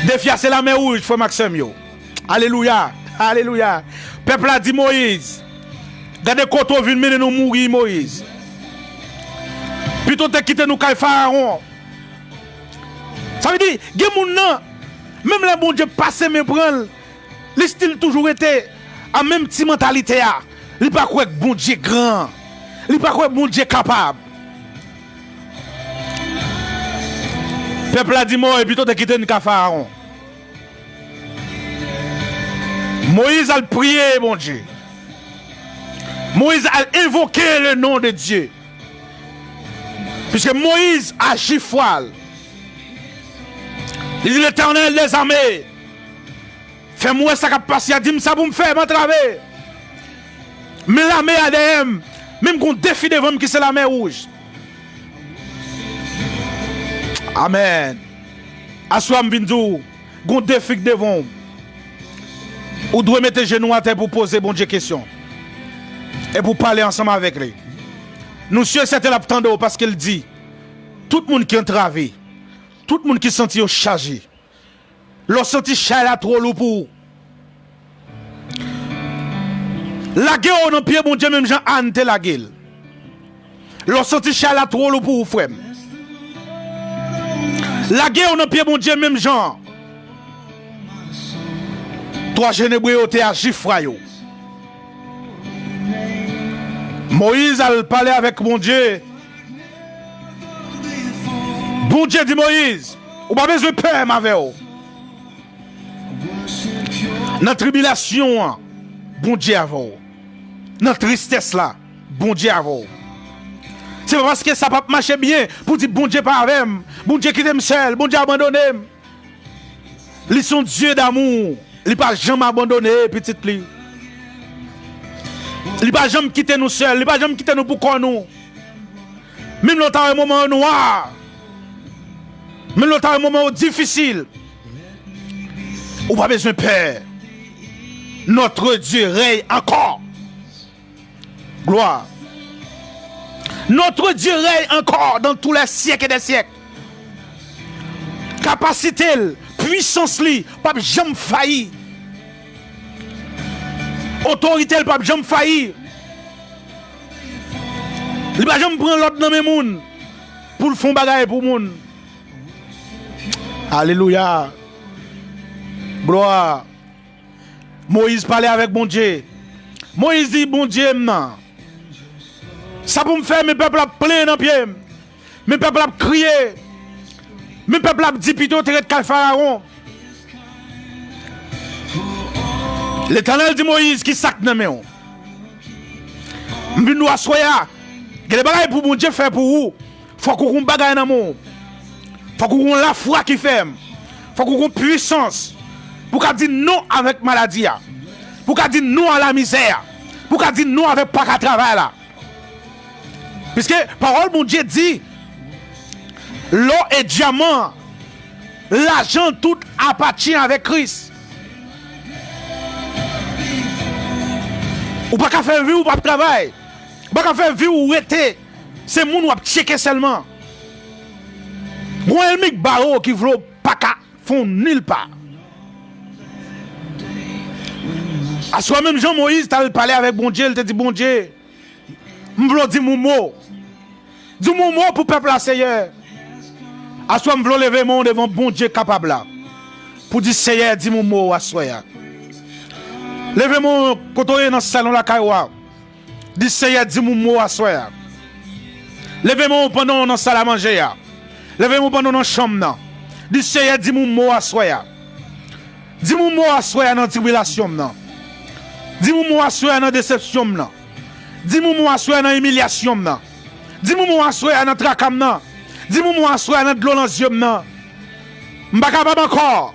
Defi a se Lamè Wouj, frè m ak sè m yo. Alelouya, alelouya. Pèp la di Moyiz, gade kote w vin mennen nou mouri, Moyiz. Pito w te kite nou kay Farawon. Sa vle di, gen moun nan, menm lè Bondye pase men pran l, li still toujou rete a menm ti mantalite a. Li pa kwè k Bondye gran. Li pa kwè Bondye kapab. Pèp la di, Moyiz, pito w te kite n ka Farawon. Moyiz al priye Bondye. Moyiz al envoke le non de Dye. Piske Moyiz aji fwa l. Li di, Letènèl dèzame, fè m wè sa k ap pase a, di m sa pou m fè, m antrave. Men lame a dèyè m, men m gon defi devan m ki se lamè wouj. Amèn. Aswè a m vin di w, gon defi k devan w. Ou dwe mete jenou atè pou w poze Bondye kesyon. E pou w pale ansanm avèk li. Nou si e sèten l ap tande w paske l di, tout moun ki antrave, tout moun ki santi yo chaje, lè w santi chay la twò lou pou ou, lage w nan pye Bondye menm jan Ann te lage l. Lè w santi chay la twò lou pou ou, frè m, lage w nan pye Bondye menm jan twa jenn Ebre yo te aji fwa yo. Moyiz al pale avèk Bondye. Bondye di Moyiz, ou pa bezwen pè, m avè w. Nan tribilasyon an, Bondye avè w. Nan tristès la, Bondye avè w. Se pa paske sa p ap mache byen pou di, Bondye pa avè m, Bondye kite m sèl, Bondye abandone m. Li se yon Dye damou. Li pa janm abandone pitit li. Li pa janm kite nou sèl. Li pa janm kite nou pou kò nou. Menm lè w ta wè moman yo nwa, menm lè w ta wè moman yo difisil, ou pa bezwen pè. Notre Dieu règne encore. Gloire. Notre Dieu règne encore dans tous les siècles des siècles. Kapasite l, pwisans li p ap janm fayi. Otorite l p ap janm fayi. Li pa janm pran lòd nan men moun pou l fè yon bagay pou moun. Alelouya. Glwa. Moyiz pale avèk Bondye. Moyiz di, Bondye m nan, sa pou m fè? Men pèp la ap plenyen nan pye m. Men pèp la ap kriye. Men pèp la ap di, pito w te ret kay Farawon. Letènèl di Moyiz, ki sa k nan men w? M vin di w aswè a, gen de bagay pou Bondye fè pou ou. Fòk ou gon bagay nan men w. Fòk ou gon lafwa ki fèm. Fòk ou gon pwisans pou w ka di non avèk maladi a. Pou w ka di non a lamizè a. Pou w ka di non avèk pa ka travay la. Piske pawòl Bondye di, lò e dyaman, lajan, tout apatyen avèk Kris. Ou pa ka fè vi w p ap travay. Ou pa ka fè vi w rete. Se moun w ap tcheke sèlman. Gon ènmi k bare w ki vle w pa ka fè w nil pa. Aswè menm jan Moyiz t al pale avèk Bondye, l te di, Bondye, m vle w di m yon mo. Di m yon mo pou pèp la, Seyè. Aswè m vle w leve men w devan Bondye kapab la. Pou di, Seyè, di m yon mo aswè a. Leve men w kote w ye nan salon lakay ou a. Di, Seyè, di m yon mo aswè a. Leve men w pandan w nan salamanje a. Leve men w pandan w nan chanm nan. Di, Seyè, di m yon mo aswè a. Di m yon mo aswè a nan tribilasyon m nan. Di m yon mo aswè a nan desepsyon m nan. Di m yon mo aswè a nan imilyasyon m nan. Di m yon mo aswè a nan traka m nan. Di m yon mo aswè a nan dlo nan zye m nan. M pa kapab ankò.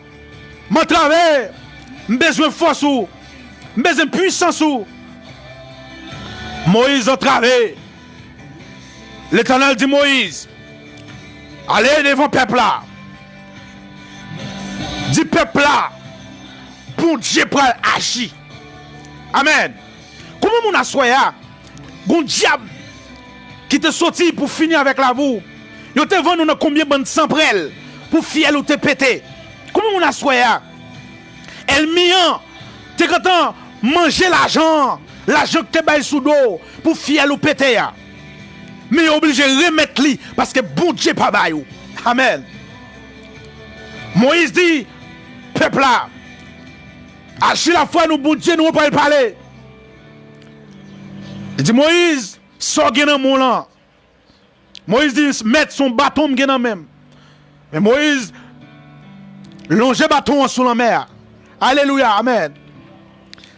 M antrave. M bezwen fòs ou. M bezwen pwisans ou. Moyiz antrave. Letènèl di Moyiz, ale devan pèp la. Di pèp la, Bondye pral aji. Amèn. Kouman moun aswè a? Gon dyab ki te soti pou fini avèk lavi w. Yo te vann ou nan konbyen bann sanprèl pou fyèl ou te pete. Kouman moun aswè a? Ènmi an te gentan manje lajan an, lajan k te bay sou do w pou fyèl ou pete a. Men yo oblije remèt li paske Bondye pa bay ou. Amèn. Moyiz di pèp la, aji lafwa nou, Bondye nou an pral pale. Li di Moyiz, sa w gen nan men w lan? Moyiz di, Mèt, se yon baton m gen nan men m. Men Moyiz lonje baton an sou lanmè a. Alelouya, amèn.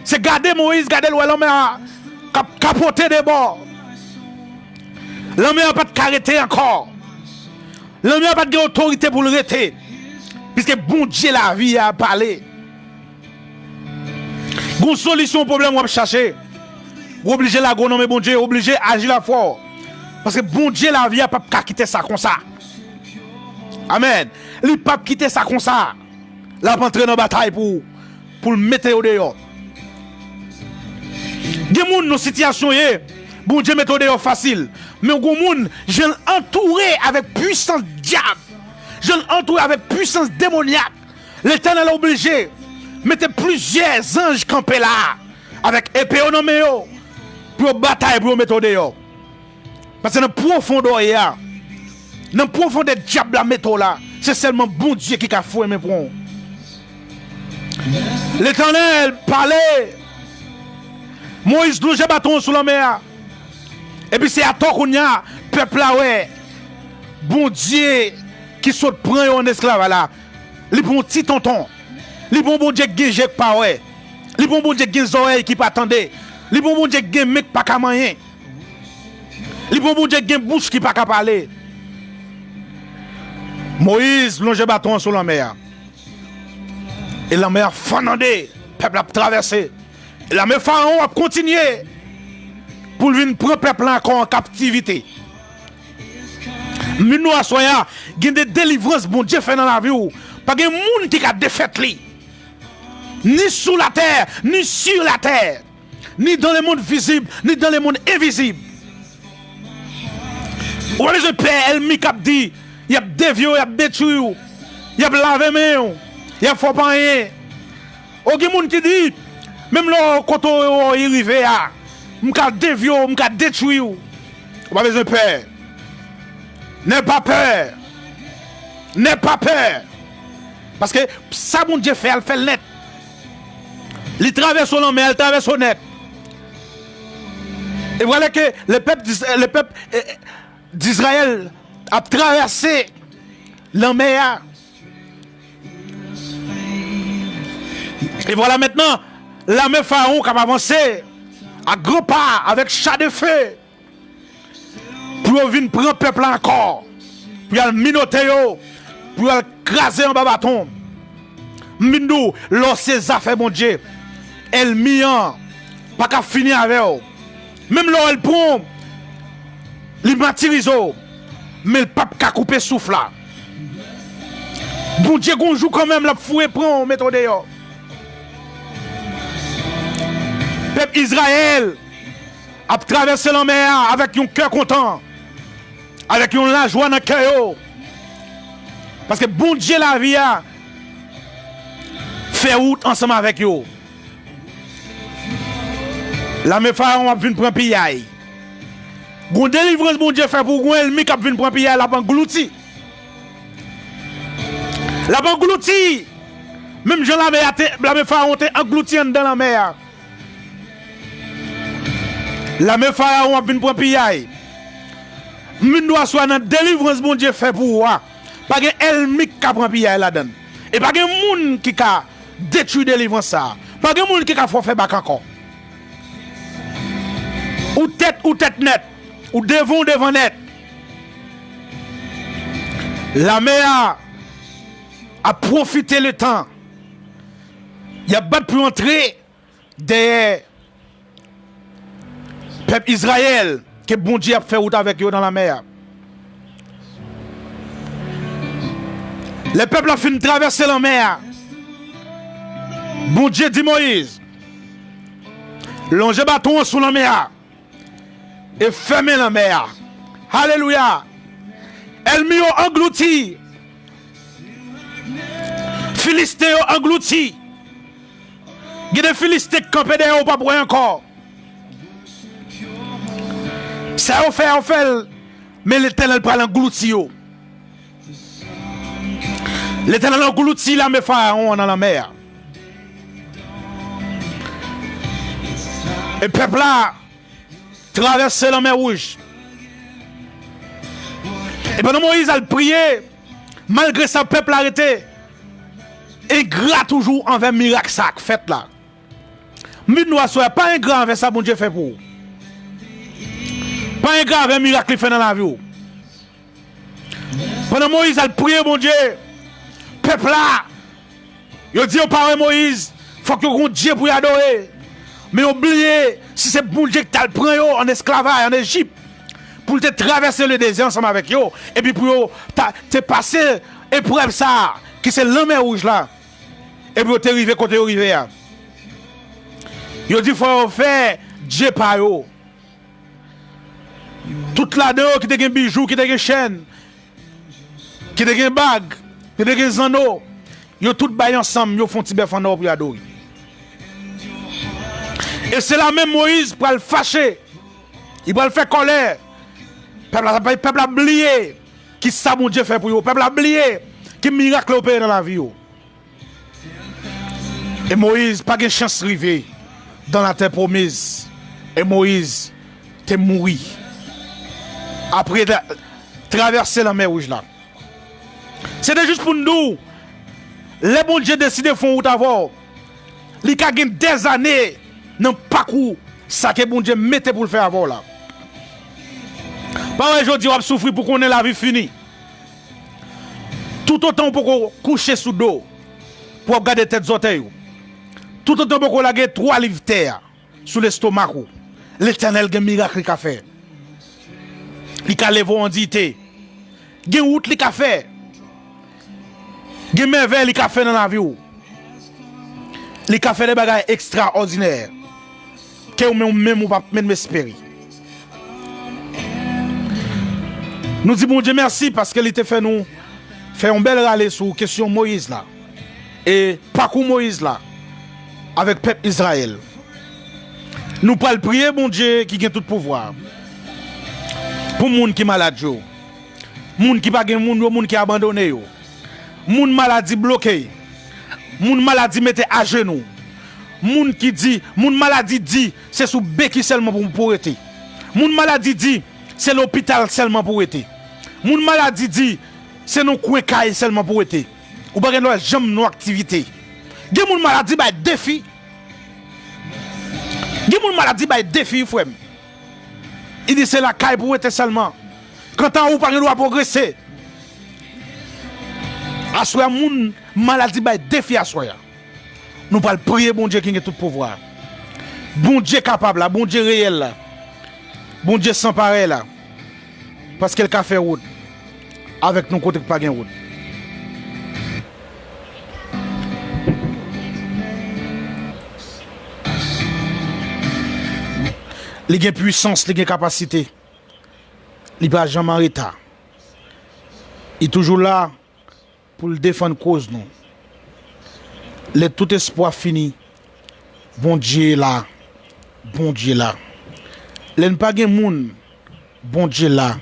Se gade Moyiz, gade l wè lanmè a. k ap kapote de bò. Lanmè a pa t ka rete ankò. Lanmè a pa t gen otorite pou l rete. Piske Bondye lavi a pale. Gon solisyon pwoblèm w ap chache. Ou oblije lage w nan men Bondye, ou oblije aji lafwa w. Paske Bondye lavi a p ap ka kite sa konsa. Amèn. Li p ap kite sa konsa. L ap antre nan batay pou ou, pou l mete yo deyò. Gen moun nan sitiyasyon w ye, Bondye mete w deyò fasil. Men gon moun, jan l antoure avèk pwisans dyab, jan l antoure avèk pwisans demonyak, Letènèl oblije mete plizyè zanj kanpe la, avèk epe yo nan men yo, pou yo batay, pou yo mete w deyò. Paske nan pwofondè w ye a, nan pwofondè dyab la mete w la, se sèlman Bondye ki ka foure men pran w. Letènèl pale, Moyiz lonje baton an sou lanmè a. Epi se atò kounye a, pèp la wè Bondye ki sot pran yo an esklavaj la. Li pa yon ti tonton. Li pa yon Bondye ki gen je k pa wè. Li pa yon Bondye ki gen zòrèy ki pa tande. Li pa yon Bondye ki gen men k pa ka manyen. Li pa yon Bondye ki gen bouch ki pa ka pale. Moyiz lonje baton an sou lanmè a. E lanmè a fann an de. Pèp la ap travèse. E lame Farawon ap kontinye pou l vin pran pèp la ankò an kaptivite. M vin di w aswè a, gen de delivrans Bondye fè nan lavi w. Pa gen moun ki ka defèt li. Ni sou latè, ni sur la terre. Ni dans le monde visible, ni dans le monde invisible. Ou pa bezwen pè ènmi k ap di, y ap devye w, y ap detwi w, y ap lave men w, y ap fè w pa anyen. O, gen moun ki di, menm lè w kote w rive a, m ka devye w, m ka detwi w. Ou pa bezwen pè. N'aie pas peur. N'aie pas peur. Paske sa Bondye fè a, l fè l nèt. Li travèse w lanmè a, l travèse w nèt. E vwala ke le pèp, le pèp, eh, d'Izrayèl ap travèse lanmè a. E vwala mentnan, lame Farawon k ap avanse a gran pa avèk cha de fe pou yo vin pran pèp la ankò, pou y al minote yo, pou y al kraze anba baton. M vin di w, lè w se zafè Bondye, ènmi an pa ka fini avè w. Menm lè w wè l pran w, li matirize w, men l p ap ka koupe souf la. Bondye gon jou kanmenm l ap foure pran w, mete w deyò. Pèp Izrayèl ap travèse lanmè a avèk yon kè kontan, avèk yon lajwa nan kè yo. Paske Bondye lavi a fè wout ansanm avèk yo. Lame Farawon ap vin pran piyay. Gon delivrans Bondye fè pou ou, gon ènmi k ap vin pran piyay, l ap anglouti. L ap anglouti. Menm jan lame a te, lame Farawon te anglouti anndan lanmè a. Lame Farawon ap vin pran piyay. M vin di w aswè a nan delivrans Bondye fè pou ou a. Pa gen ènmi k ka pran piyay ladan l. E pa gen moun ki ka detwi delivrans sa a. Pa gen moun ki ka fè w fè bak ankò. Ou tèt, ou tèt nèt. Ou devan, ou devan nèt. Lame a ap pwofite letan y ap bat pou yo antre dèyè pèp Izrayèl ke Bondye ap fè wout avèk yo nan lanmè a. Lè pèp la fin travèse lanmè a, Bondye di Moyiz, lonje baton an sou lanmè a e fèmen lanmè a. Alelouya! Ènmi yo anglouti. Filisten yo anglouti. Gen de Filisten k kanpe dèyè w, ou p ap wè ankò. Sa yo fè, yo fè l, men Letènèl pral anglouti yo. Letènèl anglouti lame Farawon an nan lanmè a. E pèp la travèse lanmè wouj. E pandan Moyiz al priye, malgre sa, pèp la rete engra toujou anvè mirak sa k fèt la. M vin di w aswè a, pa engra anvè sa Bondye fè pou ou. Pa engra avè mirak li fè nan lavi w. Pandan Moyiz al priye Bondye, pèp la, yo di yo pa wè Moyiz, fòk yo gen yon dye pou yo adore. Men yo bliye, si se Bondye ki t al pran yo ann esklavaj ann Ejip, pou l te travèse ledezè ansanm avèk yo, epi pou yo ta, te pase eprèv sa a, ki se lanmè wouj la, epi yo te rive kote yo rive a. Yo di fò yo fè dye pa yo. Tout ladan yo ki te gen bijou, ki te gen chèn, ki te gen bag, ki te gen zanno, yo tout bay ansanm, yo fè yon ti bèf an nò pou y adore. E se la menm Moyiz pral fache, li pral fè kòlè. Pèp la, pèp la bliye ki sa Bondye fè pou yo. Pèp la bliye ki mirak li opere nan lavi yo. E Moyiz pa gen chans rive dan latè pwomiz. E Moyiz te mouri apre tra-, travèse lanmè wouj la. Se te jis pou n di w, lè Bondye deside fè yon wout avè w, li ka gen dèzane nan pakou sa ke Bondye mete pou l fè avè w la. Pa wè jodi w ap soufri pou konnen lavi fini. Toutotan w poko kouche sou do w pou w ap gade tèt zòtèy ou, toutotan w poko lage twa liv tè a sou lestomak ou, Letènèl gen mirak li ka fè. Li ka leve w an diyite. Gen wout li ka fè. Gen mèvèy li ka fè nan lavi w. Li ka fè de bagay ekstraòdinè ke ou menm, ou menm ou p ap menm espere. Nou di Bondye mèsi paske li te fè nou fè yon bèl rale sou kesyon Moyiz la e pakou Moyiz la avèk pèp Izrayèl. Nou pral priye Bondye ki gen tout pouvwa pou moun ki malad yo, moun ki pa gen moun yo, moun ki abandone yo, moun maladi bloke, moun maladi mete ajenou, moun ki di, moun maladi di se sou beki sèlman pou, pou rete. Moun maladi di se lopital sèlman pou rete. Moun maladi di se nan kwen kay sèlman pou rete. Ou pa gen dwa janm nan aktivite. Gen moun maladi bay defi. Gen moun maladi bay defi, frè m. Li di se lakay pou rete sèlman. Kanta ou pa gen dwa pwogrese. Aswè a, moun maladi bay defi aswè a. Nou pral priye Bondye ki gen tout pouvwa. Bondye kapab la, Bondye reyèl la, Bondye san parèy la. Paske l ka fè wout avèk nou kote k pa gen wout. Li gen pwisans, li gen kapasite. Li pa janm an reta. Li toujou la pou l defann koz nou. Lè tout espwa fini, Bondye la, Bondye la. Lè n pa gen moun, Bondye la,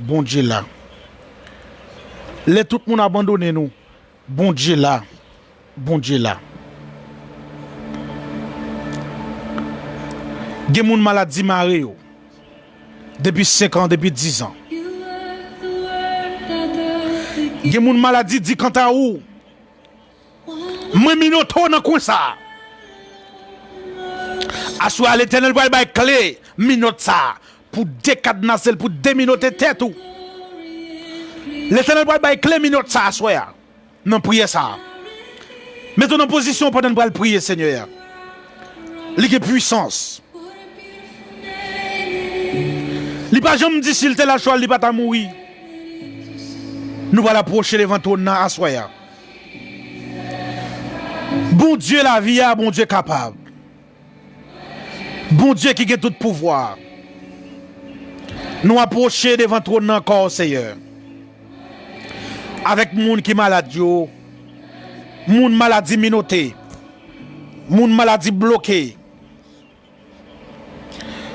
Bondye la. Lè tout moun abandone nou, Bondye la, Bondye la. Gen moun maladi mare yo depi senk an, depi diz an. Gen moun maladi di kanta ou, mwen minote w nan kwen sa a. Aswè a, Letènèl pral bay kle minòt sa a pou dekadnase l, pou deminote tèt ou. Letènèl pral bay kle minòt sa a aswè a. Nan priyè sa a. Mete w nan pozisyon pandan n pral priye Senyè a. Li gen pwisans. Li pa janm di si l te lach li pa ta mouri. Nou pral apwoche devan twòn nan aswè a. Bondye lavi a, Bondye kapab. Bondye ki gen tout pouvwa. Nou apwoche devan twòn nan kò w, Seyè. Avèk moun ki malad yo, moun maladi minote, moun maladi bloke.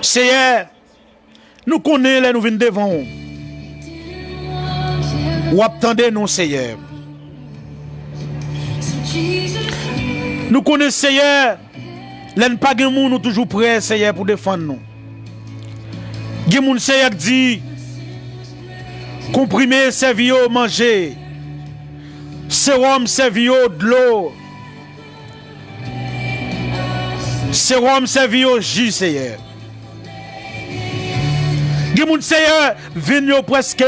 Seyè, nou konnen lè nou vin devan w, w ap tande nou, Seyè. Nou konnen, Seyè, lè n pa gen moun, ou toujou prè, Seyè, pou defann nou. Gen moun, Seyè, k di, konprime sèvi yo manje, sewòm sèvi yo dlo, sewòm sèvi yo ji, Seyè. Gen moun, Seyè, venn yo prèske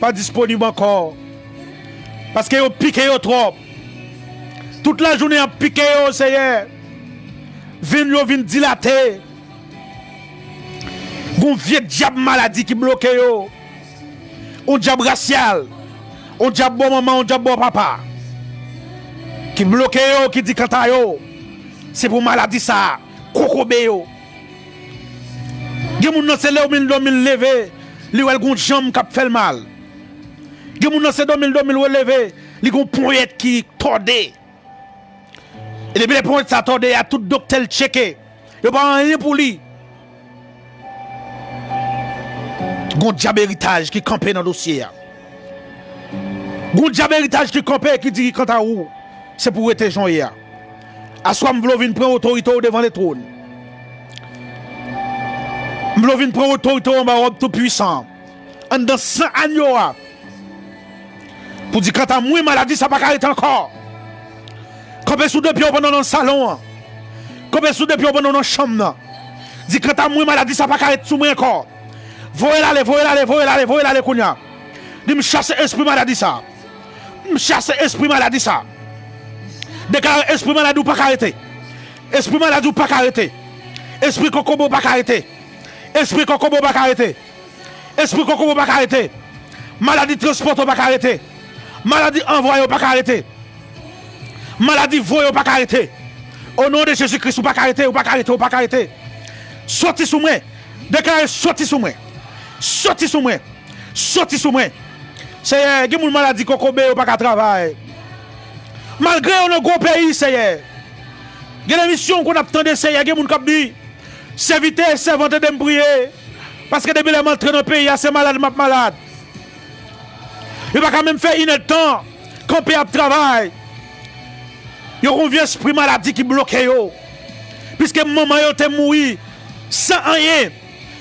pa disponib ankò. Paske yo pike yo twòp. Tout lajounen y ap pike yo, Seyè. Venn yo vin dilate. Gon vye dyab maladi ki bloke yo. On dyab rasyal. On dyab bò manman, on dyab bò papa. Ki bloke yo, ki di kanta yo, se pou maladi sa a kokobe yo. Gen moun nan, se lè l dòmi, l leve, li wè l gon janm k ap fè l mal. Gen moun nan, se dòmi, l dòmi, l leve, li gon ponyèt ki tòde. E depi lè ponyèt sa tòde a, tout doktè l tcheke, yo pa anyen pou li. Gon dyab eritaj ki kanpe nan dosye a. Gon dyab eritaj ki kanpe, ki di kanta ou, se pou w rete jan w ye a. Aswè a, m vle w vin pran otorite w devan letwòn. M vle w vin pran otorite w anba wòb Toupwisan an, anndan san anyo a, pou di kanta mwen, maladi sa pa ka rete ankò. Kanpe sou de pye w pandan w nan salon an. Kanpe sou de pye w pandan w nan chanm nan. Di kanta mwen, maladi sa pa ka ret sou mwen ankò. Voye l ale, voye l ale, voye l ale, voye l ale kounye a. Di m chase espri maladi sa. M chase espri maladi sa. Deklare espri maladi ou pa ka rete. Espri maladi ou pa ka rete. Espri kokobo pa ka rete. Espri kokobo pa ka rete. Espri kokobo pa ka rete. Maladi transpòte w pa ka rete. Maladi anvwaye w pa ka rete. Maladi voye w pa ka rete. O non de Jezi Kris, ou pa ka rete, ou pa ka rete, ou pa ka rete. Soti sou mwen. Deklare soti sou mwen. Soti sou mwen. Soti sou mwen. Seyè, gen moun maladi kokobe yo pa ka travay. Malgre yo nan gwo peyi, Seyè. Gen emisyon ou konn ap tande, Seyè, gen moun k ap di, sèvitè, sèvant, ede m priye. Paske depi lè m antre nan peyi a, se malad m ap malad. Yo pa ka menm fè inèdtan kanpe ap travay. Yo gon vye espri maladi ki bloke yo. Piske manman yo te mouri san anyen.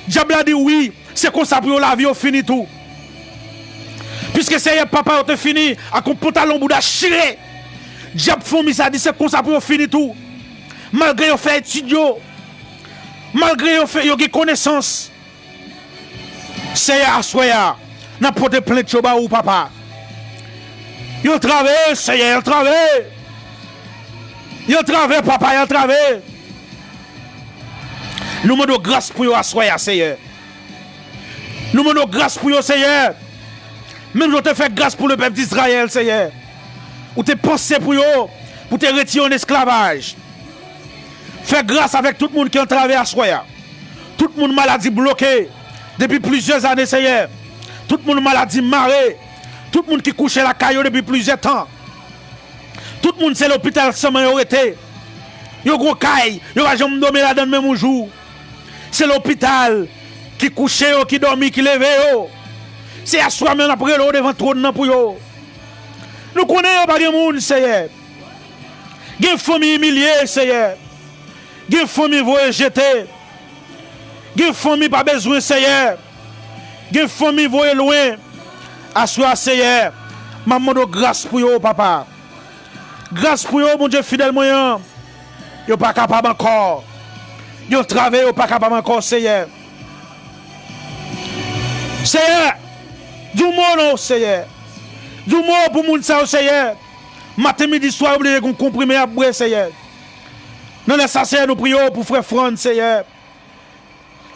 Dyab la di wi, se konsa pou yo lavi yo fini tou. Piske Seyè, papa yo te fini ak yon pantalon bouda chire. Dyab fanmi sa di se konsa pou yo fini tou. Malgre yo fè etid yo, malgre yo fè, yo gen konesans, Seyè, aswè a, n ap pote plent yo ba ou, papa. Yo antrave, Seyè, yo antrave. Yo antrave, papa, yo antrave. Nou mande w gras pou yo aswè a, Seyè. Nou mande w gras pou yo, Seyè. Menm jan w te fè gras pou lepèp Dizrayèl, Seyè. Ou te panse pou yo, pou te retire yo nan esklavaj. Fè gras avèk tout moun ki antrave aswè a. Tout moun maladi bloke depi plizyè zane, Seyè. Tout moun maladi mare. Tout moun ki kouche lakay yo depi plizyè tan. Tout moun se lopital sèlman yo rete. Yo gon kay, yo pa janm dòmi ladan l menm yon jou. Se lopital ki kouche yo, ki dòmi, ki leve yo. Se aswè menm n ap rele w devan twòn nan pou yo. Nou konnen yo pa gen moun, Seyè. Gen fanmi imilye, Seyè. Gen fanmi voye jete. Gen fanmi pa bezwen, Seyè. Gen fanmi voye lwen. Aswè a, Seyè, m ap mande w gras pou yo, papa. Gras pou yo, Bondye fidèl mwen an. Yo pa kapab ankò. Yo antrave, yo pa kapab ankò, Seyè. Seyè, di yon mo non, Seyè. Di yon mo pou moun sa yo, Seyè. Maten, midi, swa, yo oblije gon konprime y ap bwè, Seyè. Nan lè sa, Seyè, nou priye w pou frè Frantz, Seyè,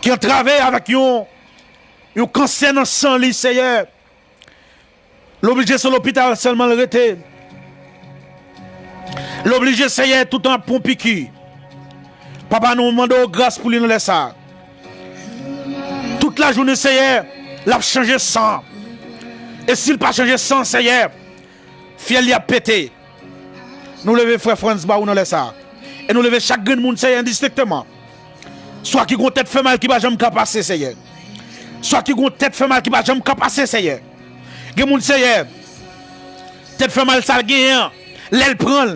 ki antrave avèk yon, yon kansè nan san li, Seyè. L oblije se lopital sèlman l rete. L oblije, Seyè, toutan ap pran piki. Papa, nou mande w gras pou li nan lè sa. Tout lajounen, Seyè, l ap chanje san. E si l pa chanje san, Seyè, fyèl li ap pete. Nou leve frè Frantz ba ou nan lè sa. E nou leve chak grenn moun, Seyè, endistenkteman. Swa ki gon tèt fè mal ki pa janm ka pase, Seyè. Swa ki gon tèt fè mal ki pa janm ka pase, Seyè. Gen moun, Seyè, tèt fè mal sa l genyen an, lè l pran l,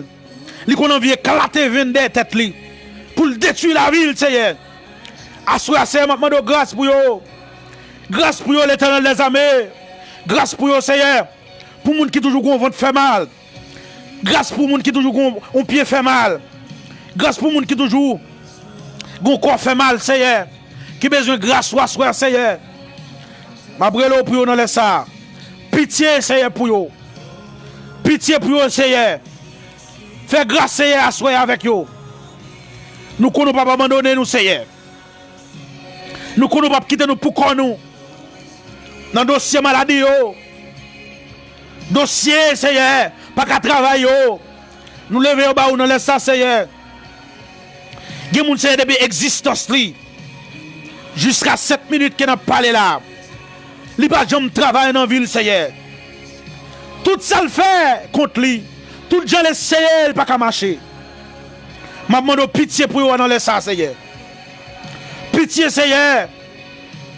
li konn anvi eklate venn dèyè tèt li pou l detwi lavi l, Seyè. Aswè a, Seyè, m ap mande w gras pou yo. Gras pou yo, Letènèl dèzame. Gras pou yo, Seyè. Pou moun ki toujou gon vant fè mal. Gras pou moun ki toujou gon yon pye fè mal. Gras pou moun ki toujou gon kò fè mal, Seyè. Ki bezwen gras ou aswè a, Seyè. M ap rele w pou yo nan lè sa a. Pitye, Seyè, pou yo. Pitye pou yo, Seyè. Fè gras, Seyè, aswè a avèk yo. Nou konnen w p ap abandone nou, Seyè. Nou konnen w p ap kite nou pou kò nou. Nan dosye maladi yo. Dosye, Seyè, pa ka travay yo. Nou leve yo ba ou nan lè sa, Seyè. Gen moun, Seyè, depi egzistans li, jiska sèt minit ke n ap pale la, li pa janm travay nan vi l, Seyè. Tout sa l fè kont li, tout jan l eseye, li pa ka mache. M ap mande w pitye pou yo nan lè sa, Seyè. Pitye, Seyè,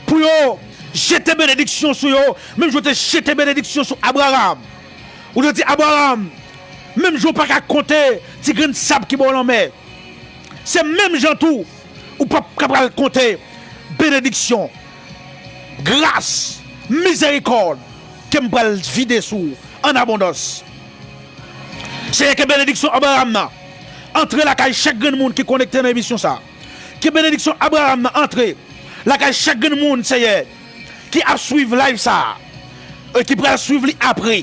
pou yo jete benediksyon sou yo, menm jan w te jete benediksyon sou Abraram. Ou te di, Abraram, menm jan w pa ka konte ti grenn sab ki bò lanmè, se menm jan tou, ou p ap ka pral konte benediksyon, gras, mizerikòd ke m pral vide sou ou an abondans. Seyè, ke benediksyon Abraram nan antre lakay chak grenn moun ki konekte nan emisyon sa a. Ke benediksyon Abraram nan antre lakay chak grenn moun, Seyè, ki ap swiv live sa a, e ki pral swiv li apre.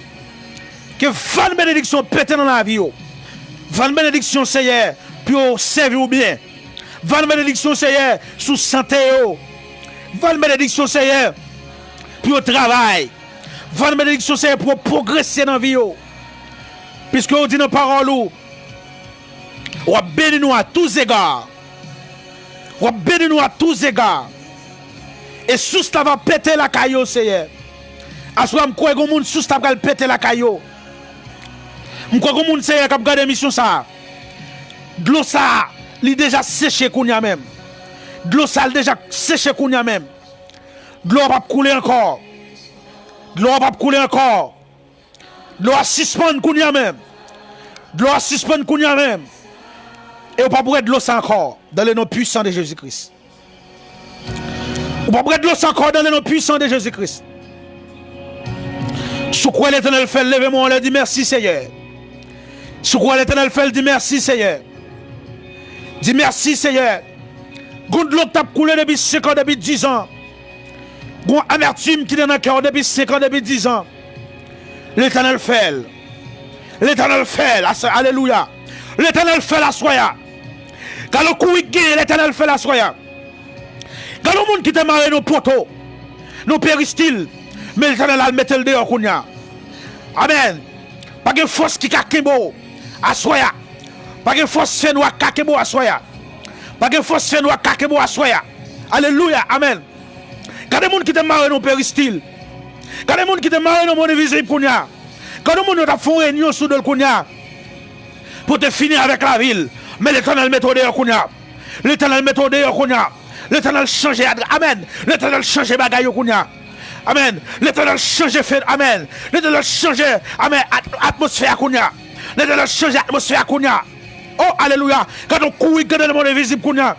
Ke van benediksyon pete nan lavi yo. Van benediksyon, Seyè, pou yo sèvi w byen. Van benediksyon, Seyè, sou sante yo. Van benediksyon, Seyè, pou yo travay. Van benediksyon, Seyè, pou yo pwogrese nan vi yo. Piske ou di nan pawòl ou, w ap beni nou à tous égards. W ap beni nou à tous égards. E sous la va pete lakay yo, Seyè. Aswè a, m kwè gon moun sous la pral pete lakay yo. M kwè gon moun, Seyè, k ap gade emisyon sa a. Dlo sa a, li deja seche kounye a menm. Dlo sa a, li deja seche kounye a menm. Dlo a p ap koule ankò. Dlo a p ap koule ankò. Dlo a sispann kounye a menm. Dlo a sispann kounye a menm. E ou p ap wè dlo sa ankò, dans le nom puissant de Jésus-Christ. Ou p ap wè dlo sa ankò, dans le nom puissant de Jésus-Christ. Si w kwè Letènèl fè l, leve men w anlè, di mèsi, Seyè. Si w kwè Letènèl fè l, di mèsi, Seyè. Di mèsi, Seyè. Gon dlo k t ap koule depi senk an, depi diz an. Gon amètim ki te nan kè w depi senk an, depi diz an. Letènèl fè l. Letènèl fè l. Alelouya. Letènèl fè l aswè a. Gade yon kouri k genyen, Letènèl fè l aswè a. Gade yon moun ki te mare nan poto, nan peristil, men Letènèl al mete l deyò kounye a. Amèn. Pa gen fòs ki ka kenbe w aswè a. Pa gen fòs fènwa k ka kenbe w aswè a. Pa gen fòs fènwa k ka kenbe w aswè a. Alelouya. Amèn. Gade moun ki te mare nan peristil. Gade moun ki te mare nan mòn envizib kounye a. Gade moun yo t ap fè yon renyon sou do l kounye a. Pou te fini avèk lavi l. Men Letènèl mete w deyò kounye a. Letènèl mete w deyò kounye a. Letènèl chanje adre-, amèn. Letènèl chanje bagay yo kounye a. Amèn. Letènèl chanje fen-, amèn. Letènèl chanje, amèn, at-, atmosfè a kounye a. Letènèl chanje atmosfè a kounye a. Oh, alelouya. Gade yon kouri k gade nan mond envizib kounye a.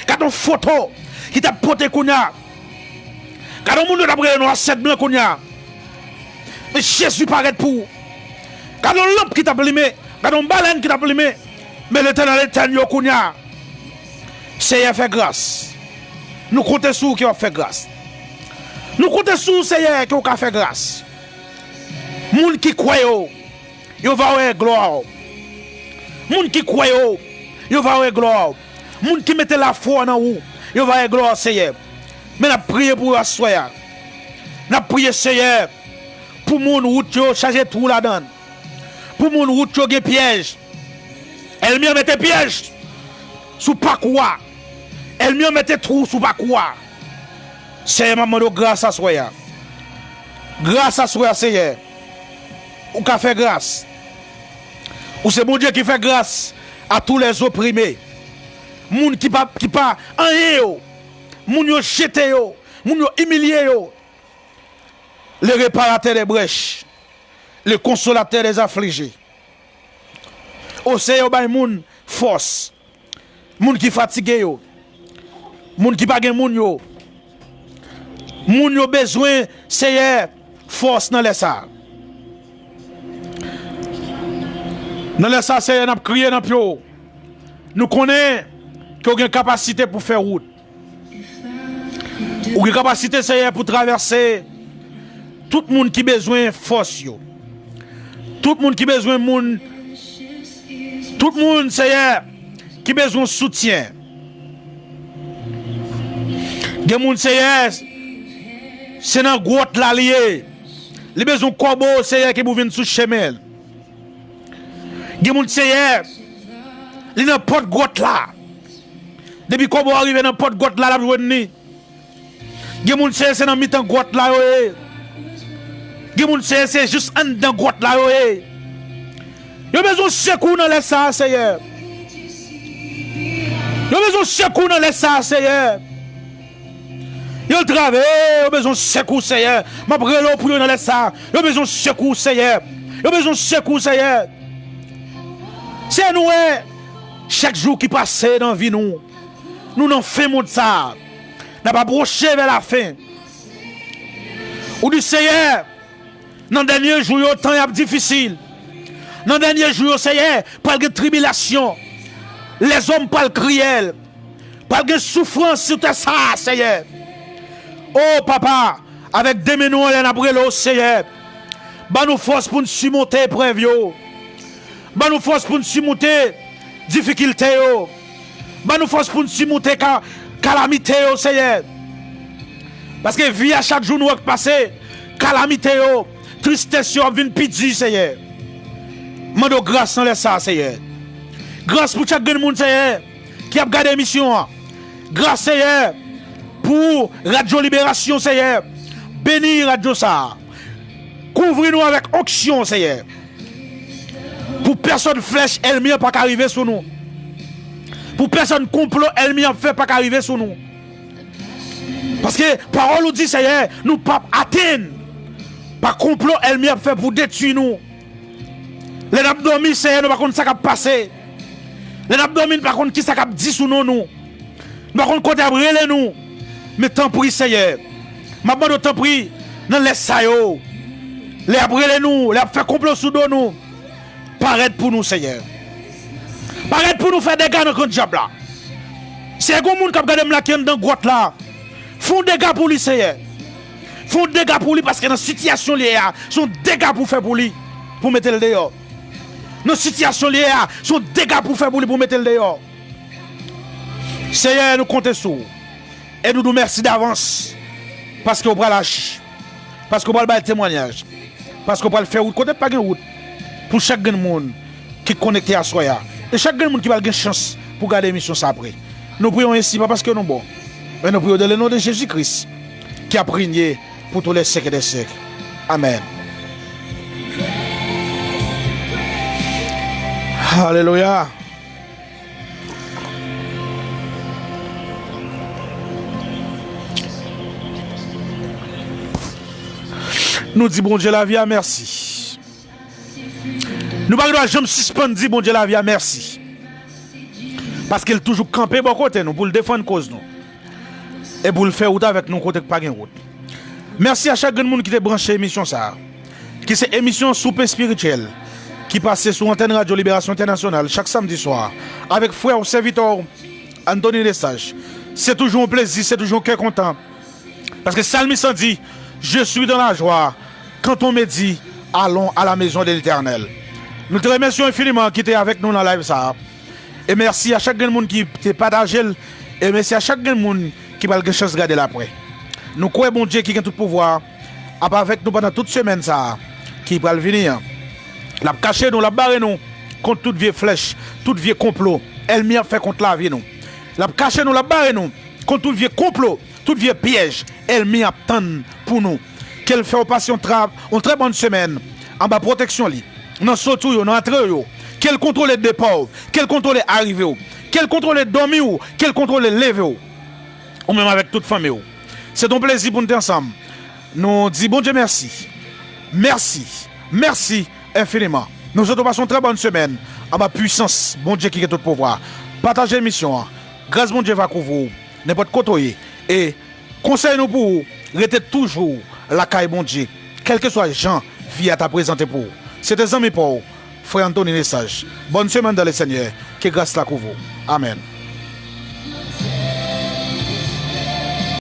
Gade yon foto ki t ap pote kounye a. Gade yon moun yo t ap rele nan ansèt blan kounye a. Men Jezi parèt pou ou. Gade yon lanp ki t ap limen. Gade yon balèn ki t ap limen. Men Letènèl etèn yo kounye a. Seyè, fè gras. Nou konte sou ou ke w ap fè gras. Nou konte sou ou, Seyè, ke w ka fè gras. Moun ki kwè yo, yo va wè glwa w. Moun ki kwè yo, yo va wè glwa w. Moun ki mete lafwa nan ou, yo va wè glwa w, Seyè. Men n ap priye pou yo aswè a. N ap priye, Seyè, pou moun wout yo chaje twou ladan l. Pou moun wout yo gen pyèj. Ènmi an mete pyèj sou pakou a. Ènmi an mete twou sou pakou a. Seyè, m ap mande w gras aswè a. Gras aswè a, Seyè. Ou ka fè gras. Ou se Bondye ki fè gras à tous les opprimés. Moun ki pa, ki pa anyen yo. Moun yo jete yo. Moun yo imilye yo. Le réparateur des brèches. Le consolateur des affligés. O Seyè, bay moun fòs. Moun ki fatige yo. Moun ki pa gen moun yo. Moun yo bezwen, Seyè, fòs nan lè sa a. Nan lè sa a, Seyè, n ap kriye nan pye w. Nou konnen ke w gen kapasite pou fè wout. Ou gen kapasite, Seyè, pou travèse tout moun ki bezwen fòs yo. Tout moun ki bezwen moun, tout moun, Seyè, ki bezwen soutyen. Gen moun, Seyè, se nan gwòt la li ye. Li bezwen kòbo, Seyè, ki pou vin sou chemen l. Gen moun, Seyè, li nan pòt gwòt la. Depi kòbo a rive nan pòt gwòt la, l ap jwenn li. Gen moun, Seyè, se nan mitan gwòt la yo ye. Gen moun, Seyè, se jis anndan gwòt la yo ye. Yo bezwen sekou nan lè sa a, Seyè. Yo bezwen sekou nan lè sa a, Seyè. Yo trave, yo bezwen sekou, Seyè. M ap rele w pou yo nan lè sa a. Yo bezwen sekou, Seyè. Yo bezwen sekou, Seyè. Seyè, nou wè, chak jou ki pase nan vi nou, nou nan fen mond sa a. N ap apwoche vè lafen. Ou di, Seyè, nan dènye jou yo, tan y ap difisil. Nan dènye jou yo, Seyè, pral gen tribilasyon. Lèzòm pral kriyèl. Pral gen soufrans sou tè sa a, Seyè. O Papa, avèk de men nou anlè, n ap rele w, Seyè. Ban nou fòs pou n simonte eprèv yo. Ban nou fòs pou n simonte difikilte yo. Ban nou fòs pou n simonte ka, kalamite yo, Seyè. Paske vi a chak jou nou wè k pase, kalamite yo, tristès yo ap vin pi di, Seyè. Mande w gras nan lè sa a, Seyè. Gras pou chak grenn moun, Seyè, ki ap gade emisyon an. Gras, Seyè, pou Radyo Liberasyon, Seyè. Beni radyo sa a. Kouvri nou avèk onksyon, Seyè. Pou pèsòn flèch ènmi an pa ka rive sou nou. Pou pèsòn konplo ènmi an ap fè pa ka rive sou nou. Paske pawòl ou di, Seyè, nou p ap atenn pa konplo ènmi ap fè pou detwi nou. Lè n ap dòmi, Seyè, nou pa konn sa k ap pase. Lè n ap dòmi, nou pa konn ki sa k ap di sou non nou. Nou pa konn kote y ap rele nou. Men tanpri, Seyè, m ap mande w tanpri, nan lè sa yo, lè y ap rele nou, lè y ap fè konplo sou do nou, parèt pou nou, Seyè. Parèt pou nou fè dega nan kan dyab la. Seyè, gen moun k ap gade m la ki anndan gwòt la. Fè yon dega pou li, Seyè. Fè yon dega pou li, paske nan sitiyasyon li ye a, se yon dega pou fè pou li, pou mete l deyò. Nan sitiyasyon li ye a, se yon dega pou fè pou li, pou mete l deyò. Seyè, nou konte sou ou. E nou di w mèsi davans, paske w pral aji, paske w pral bay temwayaj, paske w pral fè wout kote pa gen wout pou chak grenn moun ki konekte aswè a, e chak grenn moun ki pral gen chans pou gade emisyon sa apre. Nou priye w ensi, pa paske nou bon, men nou priye w dans le nom de Jésus-Christ, qui a régné pour tous les siècles des siècles. Amen. Alelouya. Nou di Bondye lavi a mèsi. Nou pa gen dwa janm sispann di Bondye lavi a mèsi. Paske l toujou kanpe bò kote nou pou l defann koz nou. E pou l fè wout avèk nou kote k pa gen wout. Mèsi a chak grenn moun ki te branche emisyon sa a, ki se emisyon Soupe Espirityèl, ki pase sou antèn Radyo Liberasyon Entènasyonal chak samdi swa, avèk frè w, sèvitè w, Anthony Lesage. Se toujou yon plezi, se toujou yon kè kontan. Paske salmis lan di, Je suis dans la joie quand on me dit, Allons à la maison de l'Éternel. Nou te remèsye w enfiniman ki te avèk nou nan live sa a. E mèsi a chak grenn moun ki te pataje l. E mèsi a chak grenn moun ki pral gen chans gade l apre. Nou kwè Bondye ki gen tout pouvwa ap avèk nou pandan tout semèn sa a ki pral vini an. L ap kache nou, l ap bare nou kont tout vye flèch, tout vye konplo ènmi ap fè kont lavi nou. L ap kache nou, l ap bare nou kont tout vye konplo, tout vye pyèj ènmi ap tann pou nou. Ke l fè w pase yon tra, yon trè bòn semèn anba pwoteksyon li, nan soti w yo, nan antre w yo. Ke l kontwole depa w, ke l kontwole arive w, ke l kontwole dòmi w, ke l kontwole leve w. Ou menm avèk tout fanmi w. Se t on plezi pou n te ansanm. Nou di Bondye mèsi. Mèsi. Mèsi enfiniman. Nou swete w pase yon trè bòn semèn anba pwisans Bondye ki gen tout pouvwa. Pataje emisyon an. Gras Bondye va kouvri w nenpòt kote w ye. E konsèy nou pou ou, rete toujou lakay Bondye, kèlkeswa jan vi a ta prezante pou ou. Se te zanmi pa w, frè Anthony Lesage. Bòn semèn dans le Seigneur. Ke gras la kouvri w. Amèn.